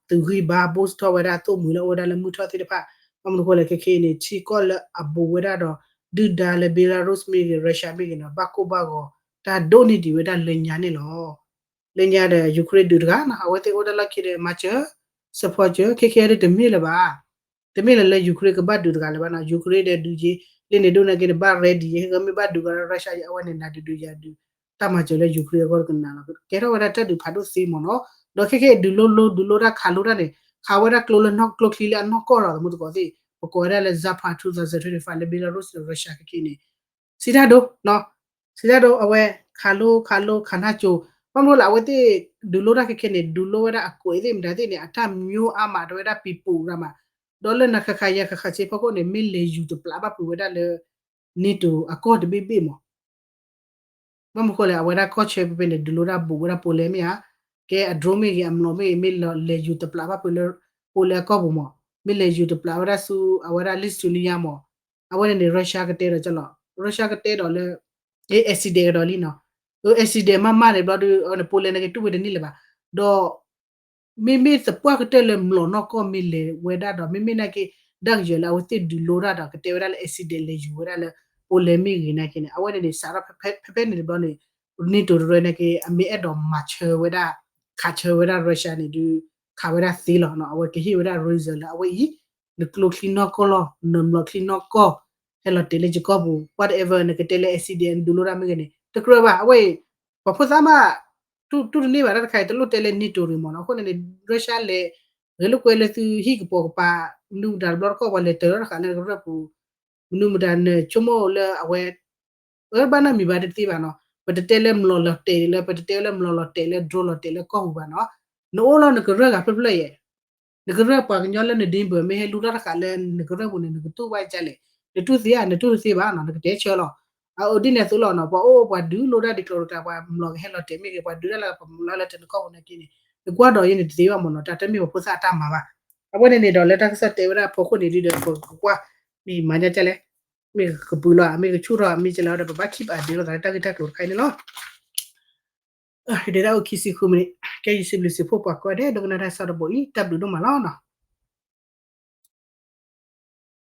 သုးဂံၢ်ဘါ boost ထီၣ်ဝဲဒၣ်သိၣ်မှံၤလၢအအိၣ်ဝဲဒၣ်လၢမုၢ်ထီၣ်သ့ၣ်တဖၣ် ဘၣ်မနုၤဃိလဲၣ် ခဲကနံၣ်အံၤန့ၣ် ထံကီၢ်လၢအဘူးဝဲဒၣ်ဒီး ဒုၣ်ဒါလၢ Belarus မ့ၢ်ဂ့ၤ Russia မ့ၢ်ဂ့ၤနီၤ ဘၣ်ကိၢ်ဘၣ်ဂီၤ တၢ်ဒိၣ်န့ၢ်ဒံးဝဲဒၣ်လၢညါန့ၣ်လီၤ. လၢညါဒီး Ukraine ဒုးတဂၤနီၤ အဝဲသ့ၣ်အိၣ်ဒၣ်လီၢ်ခံဒီးမၤစၢၤ support စၢၤ ခဲကနံၣ်အံၤဒုးတမ့ၢ်လၢၤဘၣ် တမ့ၢ်လၢၤလၢ Ukraine ကဘၣ်ဒုးတဂၤလၢၤဘၣ်နီၤ Ukraine ဒီးဒုးယ့ လၢန့ၣ်ဒိၣ်နာ်က့န့ၣ် ဘၣ် ready ယ့ မ့ၢ်ဘၣ်ဒုးကဒီး Russia ယ့ အဝဲန့ၣ် နၤဒုးဒုးယၤဒုး တၢ်မၤစၢၤလၢ Ukraine အဂီၢ်တကနၣ်လီၤ ကဲထီၣ်ဝဲဒၣ်တၢ်ဒုးဖးဒိၣ်သ့မ့ၢ်နီၤ ဒီးခဲခဲအံၤဒုးလိလိ ဒုးလိတၢ်ခးလိတၢ်န့ၣ် ခးဝဲဒၣ်ကျိလၢနီၢ်ကျိချံလၢအနီၢ်ကီၢ်လီၤ သမူသကိးသ့ၣ် ပကိးဝဲဒၣ်လၢ Zapad two thousand twenty-five လၢ Belarus လၢ Russia ခဲခဲအံၤန့ၣ် စံးတၢ်ဒိ စံးတၢ်ဒိ အဝဲ ခးလိခးလိခးနၢ်ကၠိ ဘၣ်မနုၤလၢအဝဲသ့ၣ် ဒုးလိတၢ်ခဲခဲန့ၣ် ဒုးလိဝဲဒၣ်အကွဲးသ့ၣ်မတၤသ့ၣ်န့ၣ် အတၢ်မၠိအါမး တဝဲဒၣ်ပံၤပူၤရၤမး ဒီးလၢနၤခါခါယၤခါခါဆ့ဖီခိၣ်န့ၣ် မ့ၢ်လဲၤယူၤတပျးဘၣ်ပှၤဝဲဒၣ်လၢ NATO အကီၢ်တဘ့ၣ်ဘ့ၣ်မး ဘၣ်မနုၤဃိလဲၣ် အဝဲဒၣ်ကီၢ်ဆၢဖဲဖဲန့ၣ် ဒုးလိတၢ်ဘူးဝဲဒၣ် Poland မ့ၢ်ဧါ, ကဲအ drone မ့ၢ်ဂ့ၤ အမျိာ်မ့ၢ်ဂ့ၤ မ့ၢ်လဲၤယူၤတပျးဘၣ်ဖဲလၢ Poland အကီၢ်ပူၤမး, မ့ၢ်လဲၤယူၤတပျးဝဲဒၣ်ဆူ အဝဲဒၣ် Lithuania မး, အဝဲန့ၣ်န့ၣ် Russia ကတဲဒီးကလီၤ, Russia ကတဲဒီးလၢ accident ကဒီးလံနီၤ, accident မးမးန့ၣ်ဘျီဒီး Poland န့ၣ်ကတူၢ်ဝဲတန့ၢ်လၢၤဘၣ်, ဒီး မ့မ့ၢ်သပှၢ်ကတၢၢ်လၢမျိာ်နီၢ်ကီၢ်မ့ၢ်လဲၤဝဲဒၣ်ဒီး မ့မ့ၢ်နာ်က့ ဒၣ်ကယၢၤလၢအဝဲသ့ၣ်ဒုးလိတၢ်ဒီး ကတဲဝဲဒၣ်လၢ accident လဲၤယူၤဝဲဒၣ်လၢ Poland မ့ၢ်ဂ့ၤနာ်က့န့ၣ် အဝဲန့ၣ်န့ၣ် စးထီၣ်ဖဲဖဲန့ၣ်တဘျီန့ၣ် NATO တရၢနာ်က့ အမ့ၢ်အဲၣ်ဒိးမၤဆၢဝဲဒၣ် ခးဆၢဝဲဒၣ် Russia န့ၣ်ဒုး ခးဝဲဒၣ်သ့လီၤနီၤ, အဝဲကဟ့ၣ်ဝဲဒၣ် reason လၢအဝဲအံၤ နကျိချံနီၢ်ကီၢ်လီၤ, နမျိာ်ချံနီၢ်ကီၢ် ဟဲလီၤတဲာ်လၢယကီၢ်ပူၤ whatever နကတဲလၢ accident ဒုးလိတၢ်မ့ၢ်ဂ့ၤန့ၣ် တကြၢးဘၣ်, အဝဲအံၤ ပှၤဖိသၣ်မး တူၢ်တန့ၢ်ဘၣ်တၢ်တခါအံၤ တလိၣ်တဲလၢ NATO ရံၣ်မးနီၤ, အဃိန့ၣ်န့ၣ် Russia လဲၤ ဂဲၤလိာ်ကွဲလၢသုဟံၣ်ကပိာ်ကပၤ မနုၤမတၤတဘျီတခီၣ် ပှၤလဲၤတၢၤထီၣ်တဃာ်လၢနကရၢၢ်ပူၤ, မနုၤမတၤနဆိကမိၣ်လၢအဝဲ အၢဘၣ်နီတမံၤဘၣ်တသ့ဘၣ်နီၤ, ပတတဲလၢမျိာ်လီၤတဲာ်လၢ ပတတဲလၢမျိာ်လီၤတဲာ်လၢ drone လီၤတဲာ်လၢကီၢ်ပူၤဘၣ်နီၤ, နအိၣ်လီၤနကရၢၢ်ဂၤဖျၢၣ်ဖျၢၣ်ယဲၢ် နကရၢၢ်ပှၤကညီလၢနဒ့ဘၢၣ် မ့ၢ်ဟဲလူၤတၢ်တဃာ်လၢနကရၢၢ်ပူၤန့ၣ် နကတူၢ်ဘၣ်ဒ်လဲၣ်, နတူၢ်သ့ဧါ နတူၢ်တသ့ဘၣ်နီၤ နကတဲဆၢလီၤ, အဒ်န့ၣ်အသိးလီၤနီၤ, ပှၤအိၣ်ပှၤဒုးလိတၢ်ဒ်ကျိၤတကျါ ပှၤမျိာ်ကဟဲလီၤတဲာ်မ့ၢ်ဂ့ၤ ပှၤဒုးတၢ်လၢပမျိာ်လၢတနကီၢ်ပူၤနာ်က့န့ၣ် နကွၢ်ဒီးယဲန့ၣ်တသ့ဘၣ်မးနီၤ, တၢ်တမ့ၢ်ပှၤဖိသၣ်အတၢ်မၤဘၣ်, အဝဲန့ၣ်န့ၣ်ဒီးလၢတၢ်ကစီၣ်တဲဝဲဒၣ်အဖီခိၣ်န့ၣ်ဒုးဒီး ပကကွၢ် မ့ၢ်မၤညါဒ်လဲၣ်, မ့ၢ်ကပူၤလီၤ မ့ၢ်ကဆူၣ်ထီၣ် မ့ၢ်ကလဲၤဒီး ပဘၣ် keep update လိာ်သးလၢတၢ်ဂ့ၢ်တၢ်ကျိၤတခါအံၤန့ၣ်လီၤ. ဒဲဒၣ်အိၣ်ခံဆံဃုမံးနံး, ကဲယစံးဘျုးစံးဖှိၣ်ပှၤကိးဂၤဒဲး ဒိကနၣ်တၢ်ကစီၣ်တဘိအံၤ တၢ်ဘျုးဒိၣ်မးလီၤနီၤ.